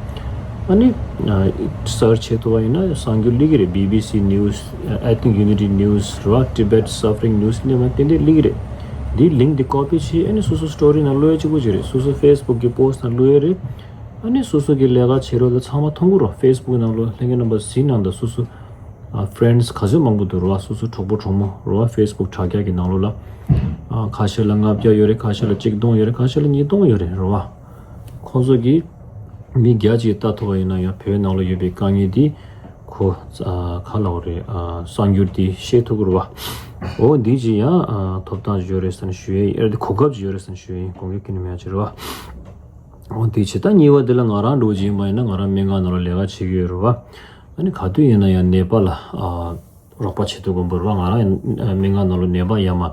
ཨ་ནི་ཨ་སར་ཆི་བྱེད་ཐུབ་པ་ཡིན་ན་གསར་འགྱུར་སླེབས་ཀྱི་རེད། བི་བི་སི་ནིའུ་སི། Ethnic Unity News རེད་བ། Tibet Suffering News ནས་མ་དེ་འདྲས་སླེབས་ཀྱི་རེད། འདིའི་ལིང་ཀི་འདི་ཀོ་པི་བྱས་ཨ་ནི་སོ་སོ་སི་ཊོ་རི་ནང་བླུག་ཡ་གཅིག་པོ་ཅིག་རེད། སོ་སོ་ཕེ་སི་བུག་གི་པོ་སི་ཊི་ནང་བླུག་ཡ་རེད། ཨ་ནི་སོ་སོ་གི་ལས་ཀ་བྱེད་རོགས་ལ་ཚང་མ་མཐོང་གི་རེད། ཕེ་སི་བུག་ནང་ལོ་ལྷན་རྒྱས་རྣམ་པ་གཟིགས་གནང་དང་། སོ་སོ་ཨ་ཕེ་རེན་ཌི་ག་ཚོད་མང་པོ་འདུག་རེད་བ། སོ་སོ་གྲོགས་པོ་གྲོགས་མོ་རེད་བ། ཕེ་སི་བུག་དྲ་རྒྱ་གི་ནང་ལོགས་ལ་ཨ་ཁ་ཤས་ལ་ལྔ་བརྒྱ་ཡོད་རེད། ཁ་ཤས་ལ་གཅིག་སྟོང་ཡོད་རེད། ཁ་ཤས་ལ་ཉིས་སྟོང་ཡོད་རེད་རེད་བ། ཁོང་ཚོ་གིས་མི་བརྒྱ་ཅིག་ལྟ་ཐུབ་པ་ཡིན་ན་ཡང་བོད་ནང་ལ་ཡོད་པའི་དཀའ་ངལ་འདི་ཁོ་ཨ་ག་ལབ་དགོས་རེད། ཨ་གསར་འགྱུར་འདི་ཤེས་ཐུབ་ཀྱི་རེད་བ། འོ་འདི་ཅིག་ཡང་ཨ་ཐོབ་ཐང་ཡོད་རེད་ཟེར་ནས་ཞུ་ཡས་ཡིན། ཨ་འདི་གོ་སྐབས་ཅིག་ཡོད་རེད་ཟེར་ནས་ཞུ་ཡས་ཡིན། དགོངས་འགལ་ཁྱོན་ནས་མེད་ཡ་ཅིག་རེད་བ། འོ་དེ་བྱས། ད་གཉིས་པ་དེ་ལ་ང་རང་འདྲ་བོ་ཅིག་ཡིན་པ་ཡིན་ན། ང་རང་སྨན་ཁང་ནང་ལ་ལས་ཀ་བྱེད་ཀྱི་ཡོད་རེད་བ། ཨ་ནི་ག་དུས་ཡིན་ན་ཡང་ནད་པ་ལ་ཨ་རོགས་པ་བྱེད་དུས་སྒང་པོ་རེད་བ། ང་རང་ཡང་སྨན་ཁང་ནང་ལ་ནད་པ་ཡར་མར་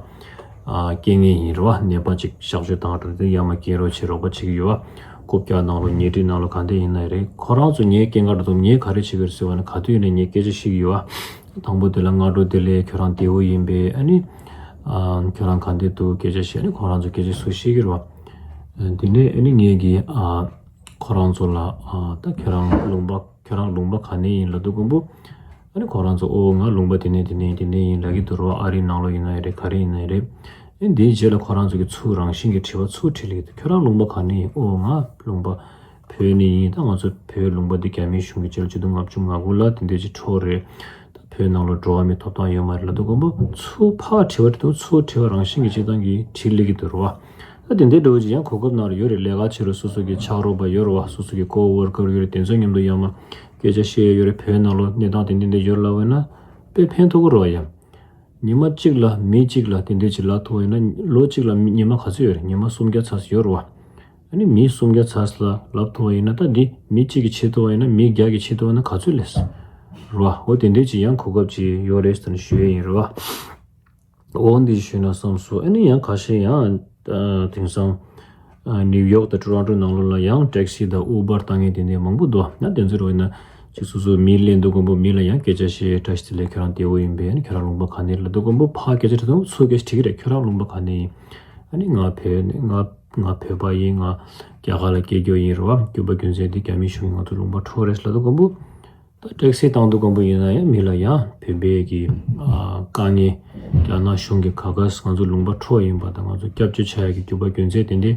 ཨ་སྐྱེལ་མཁན་ཡིན་རེད་བ། ནད་པ་ཅིག་གཤག་བཅོས་བཏང་འགྲོ་དུས་ཡར་མར་སྐྱེལ་རོགས་བྱེད། རོགས་པ་བྱེད་ཀྱི་ཡོད་བ། རྐུབ་བཀྱག་ནང་ལོགས་ཉལ་ཁྲིའི་ནང་ལོགས་ག་འདྲས་ཡིན་ན་རེད། ཁོ་རང་ཚོ་ངའི་སྐྱེལ་ག་འགྲོ་དུས་ངས་ག་རེ་བྱེད་ཀྱི་རེད་ཟེར་བ་ན། ག་དུས་ཡིན་ན་ངས་སྐད་ཆ་བཤད་ཀྱི་ཡོད་བ། དང་པོ་དེ་ལ་སྔ་དྲོ་བདེ་ལེགས། ཁྱོད་རང་བདེ་པོ་ཡིན་པས། ཨ་ནི་ཨ་ཁྱོད་རང་ག་འདྲས་འདུག་སྐད་ཆ་བཤད། ཨ་ནི་ཁོ་རང་ཚོ་སྐད་ཆ་ཚུར་བཤད་ཀྱི་རེད་བ། དེ་ནས་ཨ་ནི་ངས་ཀྱིས་ཨ་ཁོ་རང་ཚོ་ལ་ཨ་ད་ཁྱོད་རང་ལུང་པ་ཁྱོད་རང་ལུང་པ་ག་ནས་ཡིན་ལབ་དུས་སྒང་པོ། ཨ་ནི་ཁོ་རང་ཚོ་ཨོ་ང་ལུང་པ་དེ་ནས་དེ་ནས་དེ་ནས་ཡིན་ལབ་ཀྱི་འདུག་རོ། ཨ་རིའི་ནང་ལོགས་ཡིན་ན་ཡང་རེད། ག་རེ་ཡིན་ན་ཡང་རེད། ཨ་ནི་དེའི་རྗེས་ལ་ཁོ་རང་ཚོ་གི་ཚུར་རང་བཞིན་གྱི་དྲི་བ་ཚུར་དྲིས་ལབ་ཀྱི་འདུག་ཁྱོད་རང་ལུང་པ་ག་ནས་ཡིན། ཨོ་ང་ལུང་པ་བོད་ནས་ཡིན། ད་ང་ཚོ་བོད་ལུང་པ་འདི་རྒྱ་མིའི་གཞུང་གིས་སྤྱི་ལོ་ཆིག་སྟོང་ལྔ་བཅུ་ང་དགུ་ལ་དེ་འདྲས་ཅིག་འཕྲོག་རེད། ད་བོད་ནང་ལོགས་འགྲོ་བ་མིའི་ཐོབ་ཐང་ཡོད་མ་རེད་ལབ་དུས་སྒང་པོ། ཚུར་ཕར་དྲི་བ་དྲིས་དུས་ཚུར་དྲི་བ་རང་བཞིན་གྱི་སྤྱིར་བཏང་གི་དྲིས་ལབ་ཀྱི་འདུག་རོ། ད་དེ་འདྲའི་འདྲ་བོ་ཅིག་ཡང་གོ་སྐབས་ནང་ལ་ཡོད་རེད། ལས་ཀ་བྱེད་རོགས། སོ་སོ་གི་ཕྱག་རོགས་པ་ཡོད་རེད་བ། སོ་སོ་གི་ཀོ་ཝོར་ཀར་ཡོད་རེད། དེ་ཚོ་མཉམ་དུ་ཡར་མར་སྐད་ཆ་བཤད་ཡ་ཡོད་རེད། བོད་ནང་ལོགས་གནས་སྟངས་དེ་འདྲ་འདྲ་ཡོད་ལབ་པ་ཡིན་ན་དཔེ་ཕན་ཐོགས་ཀྱི་རེད་བ། ཡ་ཉི་མ་གཅིག་ལ་མི་གཅིག་ལ་དེ་འདྲས་ཅིག་ལབ་ཐུབ་པ་ཡིན་ན། ལོ་གཅིག་ལ་མི་ཉི་མ་ག་ཚོད་ཡོད་རེད། ཉི་མ་སུམ་བརྒྱ་ཙམ་ཡོད་རེད་བ། ཨ་ནི་མི་སུམ་བརྒྱ་ཙམ་ལ་ལབ་ཐུབ་པ་ཡིན་ན། ད་འདི་མི་གཅིག་གིས་བྱེད་ཐུབ་པ་ཡིན་ན། མི་བརྒྱ་གིས་བྱེད་ཐུབ་པ་ན་ག་ཚོད་ལས་རེད་བ། འོ་དེ་འདྲས་ཅིག་ཡང་གོ་སྐབས་ཅིག་ཡོད་རེད་ཟེར་ནས་ཞུ་ཡས་ཡིན་རེད་བ། འོ་འདི་ཞུས་ན་བསམ་སོང་། ཨ་ནི་ཡང་ཁ་ཤས་ཡང་ཨ་དེང་སང་ཨ་ནིའུ་ཡོག་དང་ཊོ་རོན་ཊོ་ནང་ལོགས་ལ་ཡང་ཊེག་སི་དང་ཨུ་བར་བཏང་མཁན་དེ་འདྲ་མང་པོ་འདུག་ན་དེ་ཚོ་རོ་ཡིན་ན་ཅིག་སོ་སོ་མི་སླེབས་དུས་སྒང་པོ་མི་ལ་ཡང་སྐད་ཆ་བཤད། བཀྲ་ཤིས་བདེ་ལེགས། ཁྱོད་རང་བདེ་པོ་ཡིན་པས། ཨ་ནི་ཁྱོད་རང་ལུང་པ་ག་ནས་ལབ་དུས་སྒང་པོ་ཕར་སྐད་ཆ་དྲིས་དུས་ཚུར་སྐད་ཆ་དྲིས་ཀྱི་རེད། ཁྱོད་རང་ལུང་པ་ག་ནས་ཡིན། ཨ་ནི་ང་བོད་ནས། ང་ང་བོད་པ་ཡིན། ང་རྒྱ་གར་ལ་སྐྱེས་རྒྱུ་ཡིན་རེད་བ། ཀྱུ་པ་རྒྱུ་མཚན་དེ་རྒྱ་མིའི་གཞུང་གིས་ང་ཚོ་ལུང་པ་འཕྲོག་རེད་ལབ་དུས་སྒང་པོ། ད་ཊེག་སི་བཏང་དུས་སྒང་པོ་ཡིན་ན་ཡང་མི་ལ་ཡང་བོད་པའི་གི་ཨ་དཀའ་ངལ། རྒྱ་ནག་གཞུང་གིས་ག་ག་ང་ཚོ་ལུང་པ་འཕྲོག་ཡིན་པ་དང་། ང་ཚོ་སྐྱབས་བཅོལ་ཆགས་ཡག་གི་རྒྱུ་པ་རྒྱུ་མཚན་དེ་འདྲ་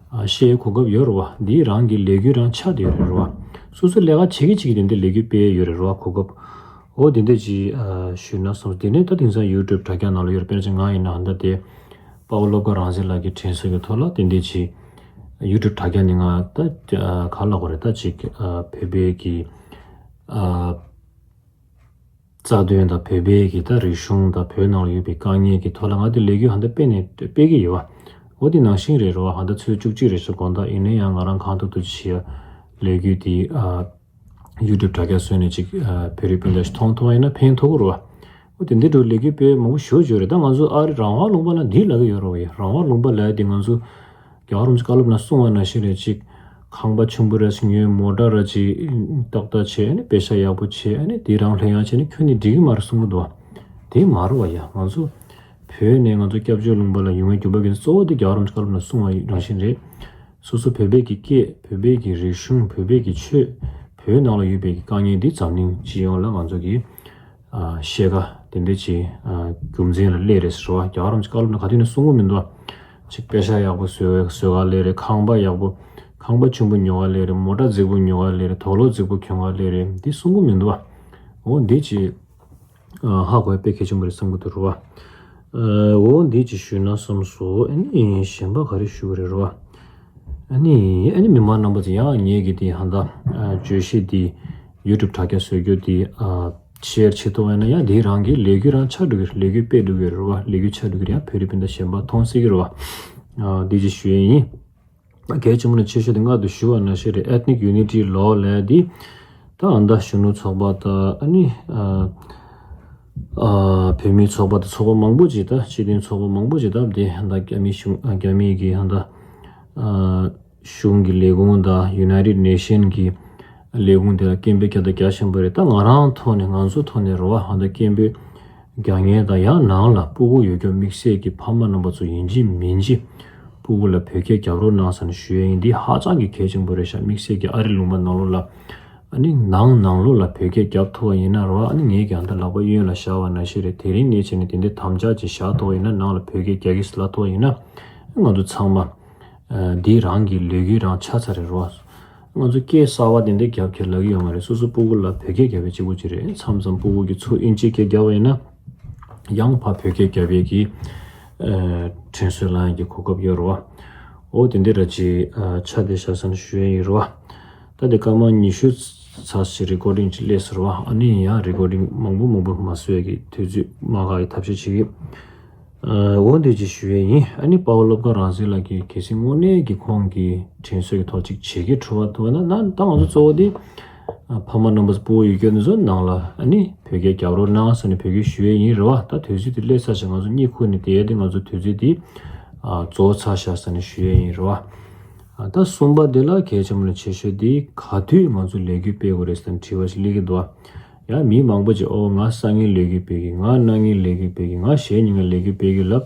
ཨ་བཤད་གོ་སྐབས་ཡོད་རེད་བ། འདི་རང་གི་ལས་འགུལ་རང་ཆགས་བསྡད་ཡོད་རེད་བ། སོ་སོ་ལས་ཀ་བྱེད་ཀྱི་བྱེད་ཀྱི་དེ་འདྲ་ལས་འགུལ་སྤེལ་ཡོད་རེད་བ། གོ་སྐབས་འོ་དེ་འདྲ་ཅིག་ཨ་ཞུས་ན་བསམ། དེ་ནས་ད་དེང་སང་ཡུ་ཊུབ་དྲ་རྒྱ་ནང་ལ་ཡོད་རེད། དཔེར་ན་ང་ཡིན་ན་ད་ལྟ་དེ་དཔའ་བོ་བློ་དགའ་རང་བཙན་ལགས་ཀྱི་དྲན་གསོ་གི་ཐོག་ལ་དེ་འདྲ་ཅིག་ཡུ་ཊུབ་དྲ་རྒྱ་ནས་ང་ད་ཨ་ག་ལབ་དགོས་རེད། ད་ཅིག་ཨ་བོད་པའི་གི་ཨ་རྩ་དོན་དང་། བོད་པའི་གི་ད་རིག་གཞུང་དང་། བོད་ནང་ལ་ཡོད་པའི་དཀའ་ངལ་གྱི་ཐོག་ལ་ང་དེ་ལས་འགུལ་ཧ་ད་སྤེལ་ནས་སྤེལ་གྱི་ཡོད་བ། འོ་དེ་ནང་བཞིན་རེད་རོ། ཧ་ད་ཚོད་བཅུ་གཅིག་རེད་ཤག་དགོང་དག། ཡིན་ན་ཡང་ང་རང་གང་ཐུབ་ཐུབ་བྱེད་ཡ་ལས་འགུལ་དེ་ཨ་ཡུ་ཊུབ་དྲ་རྒྱ་བཟོས་ནས་ཅིག་ཨ་བོད་རིགས་སྤུན་ཟླ་ཞིག་མཐོང་ཐུབ་པ་ཡིན་ན་ཕན་ཐོགས་ཀྱི་རེད་བ། འོ་དེ་འདྲའི་འགྲོ་ལས་འགུལ་སྤེལ་མང་པོ་ཞེ་པོ་ཅིག་ཡོད་རེད། ད་ང་ཚོ་ཨ་རི་རང་དབང་ལུང་པ་ལ་འདི་ལབ་ཀྱི་ཡོད་རེད་བ། ཡ་རང་དབང་ལུང་པ་ལབ་ཡ་དེ་ང་ཚོ་རྒྱལ་བ་རིན་པོ་ཆེ་བཀའ་སློབ་ནང་གསུངས་པ་ནང་བཞིན་རེད། ཅིག་ཁང་པ་ཆེན་པོ་རེ་ཞིག་ཉོས། མོ་ཊ་ར་ཅིག་ཏག་ཏག་བྱས། ཨ་ནི་པེ་ཤ་ཡག་པོ་བྱས། ཨ་ནི་དེ་རང་ལྷོད་ཡངས་བྱས་ནས་ཁྱོན་ནས་འགྲིག་གི་མ་རེད་གསུང་གི་འདུག་བ། དེ་མ་རེད་བ་ཡ། ང་ཚོ་བོད་ནས་ང་ཚོ་སྐྱབས་བཅོལ་ལུང་པ་ལ་ཡོང་བའི་རྒྱུ་པ་གི་གཙོ་བོ་དེ་རྒྱལ་བ་རིན་པོ་ཆེ་བཀའ་སློབ་ནང་གསུངས་པ་ནང་བཞིན་རེད། སོ་སོ་བོད་པའི་གི་སྐད། བོད་པའི་གི་རིག་གཞུང་། བོད་པའི་གི་ཆོས། བོད་ནང་ལ་ཡོད་པའི་གི་དཀའ་ངལ་འདི་འཛམ་གླིང་སྤྱི་ཡོངས་ལ་ང་ཚོ་གི་ཨ་ཤེས་ཀ་དེ་འདྲ་ཅིག་ཨ་རྒྱུ་མཚན་ལ་སླེབས་རེད་ཟེར་བ། རྒྱལ་བ་རིན་པོ་ཆེ་བཀའ་སློབ་ནང་ག་དུས་ནས་གསུང་གི་མི་འདུག་བ། ཅིག་པེ་ཤ་ཡག་པོ་བཟོས་བཟོས་ག་སླེབས་རེད། ཁང་པ་ཡག་པོ། ཁང་པ་ཆེན་པོ་ཉོ་ག་སླེབས་རེད། མོ་ཊ་རྫིག་པོ་ཉོ་ག་སླེབས་རེད། དུག་ལོག་རྫིག་པོ་གྱོན་ག་སླེབས་རེད། འདི་གསུང་གི་མི་འདུག་བ། འོ་འདི་ཅིག་ཨ་ཧ་གོ་ཡ་དཔེ་གལ་ཆེན་པོ་རེད་བསམ་གི་འདུག་རེད་བ། ཨ་འོ་འདི་ཅིག་ཞུས་ན་བསམ་སོང་། ཨ་ནི་གཞན་པ་ག་རེ་ཞུ་གི་རེད་རེད་བ། ཨ་ནི་ཨ་ནི་མི་མང་རྣམ་པ་ཚོ་ཡང་ངེད་ཀྱི་དེ་ཧ་ད་ཨ་བརྗོད་གཞི་དེ་ཡུ་ཊུབ་དྲ་རྒྱ་བཟོ་རྒྱུ་དེ་ཨ་ ཤེར་བྱེད་ཐུབ་པ་ཡིན་ན་ཡང་དེའི་རང་གི་ལས་འགུལ་རང་ཆགས་འགྲོ་གི་རེད། ལས་འགུལ་སྤེལ་འགྲོ་གི་རེད་བ། ལས་འགུལ་ཆགས་འགྲོ་གི་རེད། ཡང་བོད་རིགས་སྤུན་ཟླ་གཞན་པ་མཐོང་སྲིད་ཀྱི་རེད་བ། ཨ། འདི་ཅིག་ཞུ་ཡས་ཡིན། གལ་ཆེན་པོ་ནས་ཆེ་ཤོས་དེ་སྔར་དུ་ཞུ་བ་ནང་བཞིན་རེད། Ethnic Unity Law ལབ་ཡ་འདི་ད་ཨ་མདའ་གཞོན་ནུ་ཚོགས་པ་དང་ཨ་ནི་ཨ་ཨ་བོད་མིའི་ཚོགས་པ་དང་ཚོགས་པ་མང་པོ་ཅིག་ད་སྤྱི་མཐུན་ཚོགས་པ་མང་པོ་ཅིག་ད་དེ་ད་རྒྱ་མི་གཞུང་ཨ་རྒྱ་མི་གི་ད་ཨ་གཞུང་གི་ལས་ཁུངས་དང་United Nation གི་ལས་ཁུངས་དེ་ལ་སྐད་འབོད་རྒྱག་ད་རྒྱ་ཆེན་པོ་རེད། ད་ང་རང་ཐོག་ནས་ང་ཚོ་ཐོག་ནས་རེད་བ། ད་སྐད་འབོད་རྒྱག་མཁན་དང་ཡང་ནང་ལ་སྤུ་གུ་ཡོད་རྒྱུ་དམིགས་བསལ་གྱི་ཕ་མ་རྣམ་པ་ཚོ་ཡིན་གཅིག་མིན་གཅིག་སྤུ་གུ་ལ་བོད་སྐད་རྒྱབ་རོགས་གནང་ཟེར་ནས་ཞུ་ཡས་ཡིན། འདི་ཧ་ཅང་གི་གལ་ཆེན་པོ་རེད་ཤག་དམིགས་བསལ་གྱི་ཨ་རི་ལུང་པ་ནང་ལོགས་ལ་ཨ་ནི་ནང་ནང་ལོགས་ལ་བོད་སྐད་རྒྱབ་ཐུབ་པ་ཡིན་ན་རེད་བ། ཨ་ནི་ངས་ཀྱང་ད་ལག་པ་གཡོན་ལ་བཞག་པ་ནང་བཞིན་རེད། དེ་རིང་ནས་བྱས་ནས་དེ་འདྲའི་དམ་བཅའ་ཅིག་བཞག་ཐུབ་པ་ཡིན་ན་ནང་ལ་བོད་སྐད་རྒྱག་གི་ཟེར་ལབ་ཐུབ་པ་ཡིན་ན་ང་ཚོ་ཚང་མ་འདི་རང་གི་ལས་འགུལ་རང་ཆགས་ཚར་རེད་རོ། ང་ཚོ་སྐད་གསར་པ་དེ་འདྲ་རྒྱབ་ཁྱེར་ལབ་ཀྱི་ཡོད་མ་རེད། སོ་སོ་སྤུ་གུ་ལ་བོད་སྐད་རྒྱབ་པའི་གཅིག་པུ་ཅིག་རེད། མཚམས་མཚམས་སྤུ་གུ་གི་ཚུར་ཨིན་ཇི་སྐད་རྒྱབ་པ་ཡིན་ན་ཡང་ཕར་བོད་སྐད་རྒྱབ་པའི་གི་ཨ་དྲན་གསོ་ལེན་ཡག་གི་གོ་སྐབས་ཡོད་རེད་བ། འོ་དེ་འདྲ་ར་ཅིག་ཨ་ཆ་དེ་ཤ་ཚ་ནས་ཞུ་ཡས་ཡིན་རེད་བ། ད་དེ་སྐར་མ་ཉི་ཤུ་ཚར་ཞིག་རི་ཀོར་ཌིང་ཅིག་སླེབས་སོང་རེད་བ། ཨ་ནི་ཡང་རི་ཀོར་ཌིང་མང་པོ་མང་པོ་མ་བཟོ་ཡས་ཀྱི་དུས་ཚོད་མ་འགག་ཡས་ཐབས་ཤེས་བྱེད་ཀྱི། ཨ་འོ་འདི་ཅིག་ཞུ་ཡས་ཡིན། ཨ་ནི་དཔའ་བོ་བློ་དགའ་རང་བཙན་ལགས་ཀྱིས་གལ་སྲིད་དངོས་གནས་ཀྱི་ཁོང་གི་དྲན་གསོའི་ཐོག་ཅིག་བྱེད་ཀྱི་འདུག་བ་འདུག་ན་ན་ད་ང་ཚོ་གཙོ་བོ་དེ་ཨ་ཕ་མ་རྣམ་པ་སྤུ་གུ་ཡོད་མཁན་ཚོ་ནང་ལ་ཨ་ནི་བོད་སྐད་རྒྱབ་རོགས་གནང་ཟེར་ནས་འབོད་སྐུལ་ཞུ་ཡས་ཡིན་རེད་བ། ད་དུས་ཚོད་དེ་སླེབས་ཚར་ཞིང་ང་ཚོ་གཉིད་ཁུག་ནས་བསྡད་ཡས་དེ་ང་ཚོ་དུས་ཚོད་དེ་ཨ་རྫོགས་ཚར་ཤག་ཟེར་ནས་ཞུ་ཡས་ཡིན་རེད་བ། ཨ་ད་གསུམ་པ་དེ་ལ་གལ་ཆེན་པོ་ལ་ཆེ་ཤོས་དེ་ག་དུས་ང་ཚོ་ལས་འགུལ་སྤེལ་དགོས་རེད་ཟེར་ནས་དྲི་བ་ཞིག་སླེབས་ཀྱི་འདུག་བ། ཡང་མི་མང་པོ་ཅིག་ཨོ་ང་སང་ཉིན་ལས་འགུལ་སྤེལ་གི། ང་གནངས་ཉིན་ལས་འགུལ་སྤེལ་གི། ང་གཞེས་ཉིན་ལ་ལས་འགུལ་སྤེལ་གི་ལབ།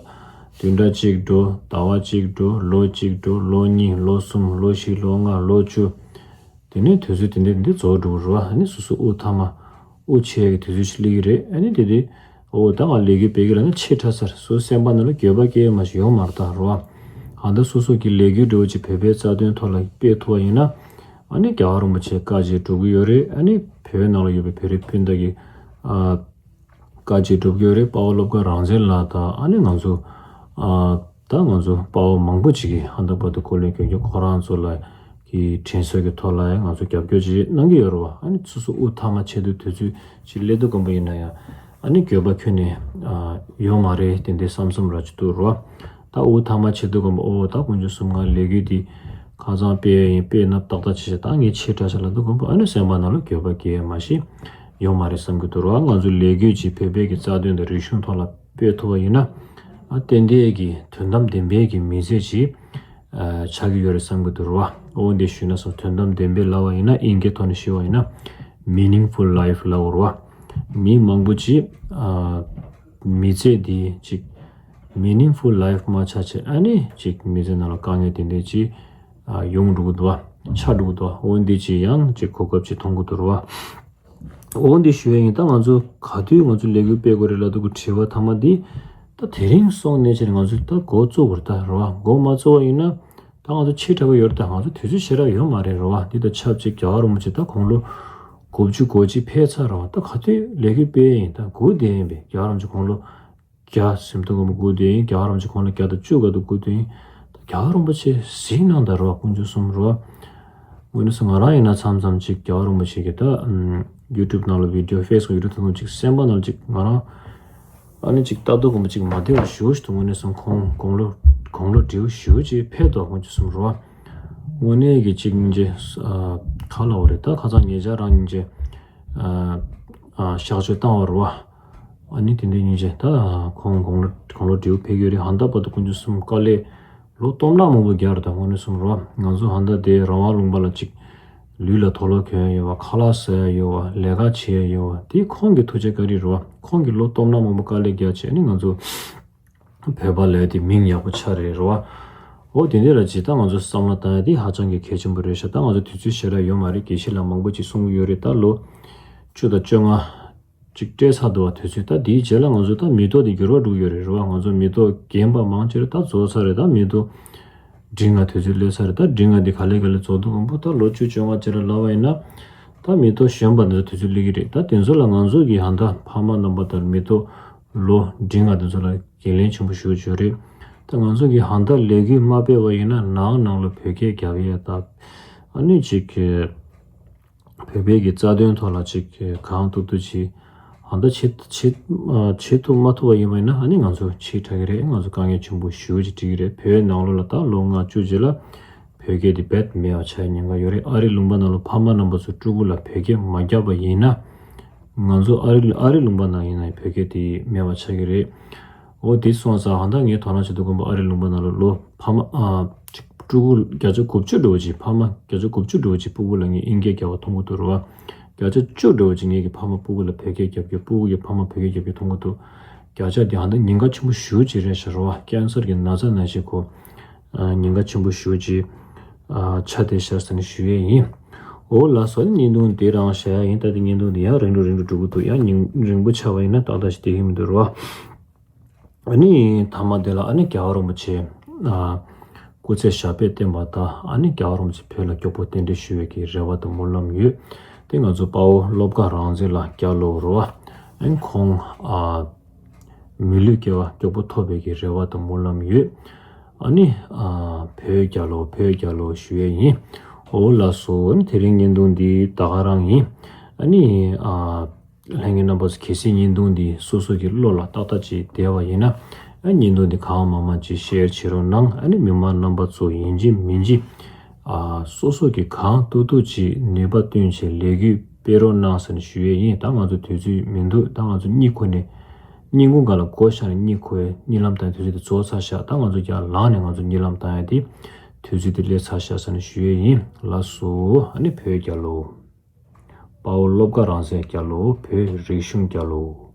བདུན་ཕྲག་གཅིག་འགྲོ། ཟླ་བ་གཅིག་འགྲོ། ལོ་གཅིག་འགྲོ། ལོ་གཉིས། ལོ་གསུམ། ལོ་བཞི། ལོ་ལྔ། ལོ་བཅུ། དེ་ནས་དུས་ཚོད་དེ་འདྲ་དེ་འདྲ་རྫོགས་འགྲོ་གི་རེད་བ། ཨ་ནི་སོ་སོ་དབུགས་ཐ་མ་དབུགས་ཆད་ཀྱི་དུས་ཚོད་ཞིག་སླེབས་ཀྱི་རེད། ཨ་ནི་དེ་དེ་ཨོ་ད་ང་ལས་འགུལ་སྤེལ་གི་ལབ་ན་ཆེ་དྲགས་ཚར། སོ་སོའི་སེམས་པ་ནང་ལ་འགྱོད་པ་སྐྱེ་ཡས་མ་ཞིག་ཡོད་མ་རེད་ད་རེད་བ། ཨ་ད་སོ་སོ་གི་ལས་འགུལ་འདྲ་བོ་ཅིག་བོད་པའི་རྩ་དོན་ཐོག་ལ་སྤེལ་ཐུབ་པ་ཡིན་ན། ཨ་ནི་རྒྱལ་བ་རིན་པོ་ཆེ་བཀའ་བཞིན་སྒྲུབ་ཀྱི་ཡོད་རེད། ཨ་ནི་བོད་ནང་ལ་ཡོད་པའི་བོད་རིགས་སྤུན་ཟླ་གི་ཨ་བཀའ་བཞིན་སྒྲུབ་ཀྱི་ཡོད་རེད། དཔའ་བོ་བློ་དགའ་རང་བཙན་ལགས་དང་ཨ་ནི་ང་ཚོ་ཨ་ད་ང་ཚོ་དཔའ་བོ་མང་པོ་ཅིག་གིས་ཧ་ད་བར་དུ་སྐུ་ལས་བསྐྱོན་རྒྱུ་ཁོ་རང་ཚོ་ལ་གི་དྲན་གསོ་གི་ཐོག་ལ་ཡང་ང་ཚོ་རྒྱབ་སྐྱོར་ཅིག་གནང་གི་ཡོད་རེད་བ། ཨ་ནི་སོ་སོ་དབུགས་ཐ་མ་ཆད་དུས་དུས་ཚོད་ཅིག་སླེབས་དུས་སྒང་པོ་ཡིན་ན་ཡང་ཨ་ནི་འགྱོད་པ་ཁྱོན་ནས་ཨ་ཡོད་མ་རེད། དེ་འདྲའི་བསམ་བསམ་ར་ཅིག་འདུག་རེད་བ། ད་དབུགས་ཐ་མ་ཆད་དུས་སྒང་པོ་ཨོ་ད་དཀོན་མཆོག་གསུམ་ང་ལས་འགུལ་འདི་ཁ་སང་སྤེལ་ཡིན། སྤེལ་ན་ཏག་ཏག་བྱེད་ཤག་ད་ངས་ཆེ་དྲགས་ཤག་ལབ་དུས་སྒང་པོ་ཨ་ནི་སེམས་པ་ནང་ལ་འགྱོད་པ་སྐྱེ་ཡས་མ་ཞིག་ཡོད་མ་རེད་བསམ་གྱི་འདུག་རེད་བ། ང་ཚོ་ལས་འགུལ་ཅིག་བོད་པའི་གི་རྩ་དོན་དང་རིག་གཞུང་ཐོག་ལ་སྤེལ་ཐུབ་པ་ཡིན་ན་ཨ་ཏན་ཏན་གྱི་དོན་དམ་བདེན་པའི་གི་མི་ཚེ་ཅིག་ཨ་ཆགས་ཀྱི་ཡོད་རེད་བསམ་གྱི་འདུག་རེད་བ། ཨོ་འདི་ཞུས་ན་སོང་དོན་དམ་བདེན་པའི་ལབ་པ་ཡིན་ན་ཨིན་སྐད་ཐོག་ནས་ཞུས་པ་ཡིན་ན་meaningful life ལབ་པ་རེད་བ། མི་མང་པོ་ཅིག་ཨ་མི་ཚེ་འདི་ཅིག་meaningful life མ་ཆགས་ཆེད་ཨ་ནི་ཅིག་མི་ཚེ་ནང་ལ་དཀའ་ངལ་དེ་འདྲ་ཅིག་ཨ་ཡོང་འགྲོ་གི་འདུག་བ། ཆགས་འགྲོ་གི་འདུག་བ། འོ་འདི་ཅིག་ཡང་ཅིག་གོ་སྐབས་ཅིག་མཐོང་གི་འདུག་རེད་བ། འོ་འདི་ཞུ་ཡ་ཡིན། ད་ང་ཚོ་ག་དུས་ང་ཚོ་ལས་འགུལ་སྤེལ་དགོས་རེད་ལབ་དུས་ཀྱི་དྲི་བ་ཐ་མ་འདི་ད་དེ་རིང་སོང་ནས་ཕྱིར་ང་ཚོ་ད་འགོ་བཙུགས་དགོས་རེད་ད་རེད་བ། འགོ་མ་བཙུགས་པ་ཡིན་ན་ད་ང་ཚོ་ཕྱི་དྲགས་པ་ཡོད་རེད། ད་ང་ཚོ་དུས་ཚོད་ཞེ་དྲག་ཡོད་མ་རེད་རེད་བ། འདི་ད་ཆབས་ཅིག་རྒྱལ་བ་རིན་པོ་ཆེ་ད་དགུང་ལོ་དགུ་བཅུ་གོ་གཅིག་ཕེབས་ཚར་རེད་བ། ད་ག་དུས་ལས་འགུལ་སྤེལ་ཡིན། ད་སྒུག་བསྡད་ཡིན་པས། རྒྱལ་བ་རིན་པོ་ཆེ་དགུང་ལོ་བརྒྱ་ཟིན་དུས་སྒང་པོ་སྒུག་བསྡད་ཡིན། རྒྱལ་བ་རིན་པོ་ཆེ་དགུང་ལོ་བརྒྱ་དང་བཅུ་ག་དུས་སྒུག་བསྡད་ཡིན། ད་རྒྱལ་བ་རིན་པོ་ཆེ་གཟིགས་གནང་དང་རོགས། དཀོན་མཆོག་གསུམ་རོགས། དངོས་གནས་སུ་ང་རང་ཡིན་ན་མཚམས་མཚམས་ཅིག་རྒྱལ་བ་རིན་པོ་ཆེ་གི་ད་ཨམ་YouTube ནང་ལ་video Facebook YouTube ཐོག་ཅིག་སེམས་པ་ནང་ཅིག་ང་རང་ཨ་ནི་ཅིག་ལྟ་དུས་སྒང་པོ་ཅིག་མ་བདེ་བ་ཞེ་པོ་ཞིག་འདུག་དངོས་གནས་སུ་ཁོང་དགུང་ལོ་དགུང་ལོ་བགྲེས་པོ་ཞེ་པོ་ཅིག་ཕེབས་འདུག་དཀོན་མཆོག་གསུམ་རོགས། དངོས་གནས་ཀྱི་ཅིག་སྙིང་རྗེ། ཨ་ག་ལབ་དགོས་རེད། ད་ཁ་སང་ཉེ་ཆར་རང་སྙིང་རྗེ་ཨ་ཨ་གཤགས་བཅོས་བཏང་བ་རེད་བ། ཨ་ནི་དེ་འདྲའི་སྙིང་རྗེ། ད་ཁོང་དགུང་ལོ་དགུང་ལོ་བགྲེས་པོ་ཕེབས་ཀྱི་རེད། ཧ་ད་བར་དུ་དཀོན་མཆོག་གསུམ་དཀའ་ལས་ལོ་སྟོང་ཕྲག་མང་པོ་བརྒྱབ་རེད། ད་དངོས་གནས་གསུམ་རེད་བ། ང་ཚོ་ཧ་ད་དེ་ར་བ་ལུང་པ་ལ་ཅིག་ལུས་ལ་དུག་ལོག་གྱོན་ཡ་ཡོད་བ། ཁ་ལག་ཟ་ཡ་ཡོད་བ། ལས་ཀ་བྱེད་ཡ་ཡོད་བ། དེ་ཁོང་གི་ཐུགས་རྗེ་བཀའ་དྲིན་རེད་བ། ཁོང་གིས་ལོ་སྟོང་ཕྲག་མང་པོ་དཀའ་ལས་བརྒྱབ་བྱས་ནི་ང་ཚོ་བོད་པ་ལབ་ཡ་དེ་མིང་ཡག་པོ་ཆགས་རེད་རེད་བ། འོ་དེ་འདྲ་ལ་ཇི་ལྟར་ང་ཚོ་བསམ་བློ་བཏང་ཡ་དེ་ཧ་ཅང་གི་གལ་ཆེན་པོ་རེད་ཤག་ད་ང་ཚོ་དུས་ཚོད་ཞེ་དྲག་ཡོད་མ་རེད། དགེ་བཤེས་ལགས་མང་པོ་ཅིག་གསུང་གི་ཡོད་རེད། ད་ལོ་བཅུ་དང་བཅོ་ལྔ་ཅིག་སྤྲད་ཚར་འདུག་བ། དུས་ཚོད་ད་དེའི་རྗེས་ལ་ང་ཚོ་ད་མི་ཐོག་དེ་འགྱུར་བ་འགྲོ་གི་ཡོད་རེད་རེད་བ། ང་ཚོ་མི་ཐོག་རྒན་པ་མང་ཆེ་རེད། ད་རྫོགས་ཚར་རེད། ད་མི་ཐོག་འབྲིང་ང་དུས་ཚོད་སླེབས་ཚར་རེད། ད་འབྲིང་ང་འདི་ག་ལེ་ག་ལེ་རྫོགས་འདུག་གམ་པོ། ད་ལོ་བཅུ་བཅོ་ལྔ་ཅིག་ལ་ལབ་པ་ཡིན་ན་ད་མི་ཐོག་གཞོན་པ་འདི་ཚོ་དུས་ཚོད་སླེབས་ཀྱི་རེད། ད་དེ་ཚོ་ལ་ང་ཚོ་གི་ཧ་ད་ཕ་མ་རྣམ་པ་དང་མི་ཐོག་ལོ་འབྲིང་ང་དེ་ཚོ་ལ་འགན་ལེན་ཆེན་པོ་ཞེ་པོ་ཅིག་ཡོད་རེད། ད་ང་ཚོ་གི་ཧ་ད་ལས་འགུལ་མ་སྤེལ་བ་ཡིན་ན་ནང་ནང་ལ་བོད་སྐད་རྒྱབ་ཡས་ད་ཨ་ནི་ཅིག་གི་བོད་པའི་གི་རྩ་དོན་ཐོག་ལ་ཅིག་གང་ཐུབ་ཐུབ་ཅིག་ ད་ལྟ་བྱེད་བྱེད་ཨ་བྱེད་ཐུབ་མ་ཐུབ་པ་ཡིན་པ་ཡིན་ན། ཨ་ནི་ང་ཚོ་ཕྱི་དྲག་གི་རེད། ང་ཚོ་དཀའ་ངལ་ཆེན་པོ་ཞེ་པོ་ཅིག་འཕྲད་ཀྱི་རེད། བོད་ནང་ལོགས་ལ་ད་ལོ་ལྔ་བཅུ་རྗེས་ལ་བོད་སྐད་དེ་རྦད་མེད་པ་ཆགས་ཉེན་ཁ་ཡོད་རེད། ཨ་རི་ལུང་པ་ནང་ལ་ཕ་མ་རྣམ་པ་ཚོ་ཕྲུ་གུ་ལ་བོད་སྐད་མ་རྒྱབ་པ་ཡིན་ན། ང་ཚོ་ཨ་རི་ཨ་རི་ལུང་པ་ནང་ཡིན་ན་བོད་སྐད་དེ་མེད་པ་ཆགས་ཀྱི་རེད། འོ་དེ་སོང་ཙང་ཧ་ད་ངས་དོ་སྣང་བྱེད་དུས་དགོན་པ་ཨ་རི་ལུང་པ་ནང་ལ་ལོ་ཕ་མ་ཨ་ཕྲུ་གུ་བརྒྱ་ཆ་དགུ་བཅུ་འདྲ་བོ་ཅིག་ཕ་མ་བརྒྱ་ཆ་དགུ་བཅུ་འདྲ་བོ་ཅིག་ཕྲུ་གུ་ལ་ངས་ཨིན་སྐད་རྒྱབ་པ་མཐོང་གི་འདུག་རེད་བ། བརྒྱ་ཆ་བཅུ་འདྲ་བོ་ཅིག་ངེད་ཀྱི་ཕ་མ་ཕྲུ་གུ་ལ་བོད་སྐད་རྒྱབ་རྒྱུ། ཕྲུ་གུ་གི་ཕ་མ་བོད་སྐད་རྒྱབ་རྒྱུ་མཐོང་གི་འདུག་བརྒྱ་ཆ་དེ་ཧ་ད་ཉེན་ཁ་ཆེན་པོ་ཞེ་པོ་ཅིག་རེད་ཤག་རེད་བ། ཀན་སར་གྱི་ན་ཚ་ནང་བཞིན་ཁོ་ཨ་ཉེན་ཁ་ཆེན་པོ་ཞེ་པོ་ཅིག་ཨ་ཆགས་བསྡད་ཤག་ཟེར་ནས་ཞུ་ཡས་ཡིན། འོ་ལགས་སོ། བརྙན་ཐུང་འདི་རང་བཞག་ཡ་ཡིན། ད་དེ་བརྙན་ཐུང་འདི་ཡང་རིང་རུ་རིང་རུ་འགྲོ་གི་འདུག་ཡང་ཉིན་རིང་པོ་ཆགས་པ་ཡིན་ན་ཏག་ཏག་ཞིག་བསྡད་ཀྱི་མི་འདུག་རེད་བ། ཨ་ནི་མཐའ་མ་དེ་ལ་ཨ་ནི་རྒྱལ་བ་རིན་པོ་ཆེ་ཨ་སྐུ་ཚེ་ཞབས་པད་བརྟན་པ་དང་། ཨ་ནི་རྒྱལ་བ་རིན་པོ་ཆེ་བོད་ལ་མགྱོགས་པོ་གདན་འདྲེན་ཞུ་བའི་གི་རེ་བ་དང་སྨོན་ལམ་ཡོད། དེ་ང་ཚོ་དཔའ་བོ་བློ་དགའ་རང་བཙན་ལགས་རྒྱལ་ལོ་རེད་བ། ཨ་ནི་ཁོང་ཨ་མི་ལུས་སྐྱེ་བ་མགྱོགས་པོ་ཐོབ་པའི་གི་རེ་བ་དང་སྨོན་ལམ་ཡོད། ཨ་ནི་ཨ་བོད་རྒྱལ་ལོ། བོད་རྒྱལ་ལོ་ཞུ་ཡས་ཡིན། འོ་ལགས་སོ། ཨ་ནི་དེ་རིང་བརྙན་ཐུང་འདི་ད་ག་རང་ཡིན། ཨ་ནི་ཨ་ལྷན་རྒྱས་རྣམ་པ་ཚོ་གལ་སྲིད་བརྙན་ཐུང་འདི་སོ་སོ་གི་བློ་ལ་ཏག་ཏག་ཅིག་བསྡད་པ་ཡིན་ན། ཨ་བརྙན་ཐུང་འདི་གང་མང་མང་ཅིག་ཤེར་བྱེད་རོགས་གནང་། ཨ་ནི་མི་མང་རྣམ་པ་ཚོ་ཡིན་གཅིག་མིན་གཅིག་ཨ་སོ་སོ་གི་གང་ཐུབ་ཐུབ་ཅིག་ནུས་པ་བཏོན་བྱས་ལས་འགུལ་སྤེལ་རོགས་གནང་ཟེར་ནས་ཞུ་ཡས་ཡིན། ད་ང་ཚོ་དུས་ཚོད་མི་འདུག་ད་ང་ཚོ་གཉིད་ཁུག་ནས་བརྙན་ཐུང་སྒང་ལ་སྒོ་བཞག་ནས་གཉིད་ཁུག་ཡས་གཉིད་ལམ་བཏང་ཡས་དུས་ཚོད་དེ་རྫོགས་ཚར་ཤག་ད་ང་ཚོ་རྒྱང་ལངས་ནས་ང་ཚོ་གཉིད་ལམ་བཏང་ཡས་དེ་དུས་ཚོད་དེ་སླེབས་ཚར་ཤག་ཟེར་ནས་ཞུ་ཡས་ཡིན། ལགས་སོ། ཨ་ནི་བོད་རྒྱལ་ལོ། དཔའ་བོ་བློ་དགའ་རང་བཙན་རྒྱལ་ལོ། བོད་རིག་གཞུང་རྒྱལ་ལོ།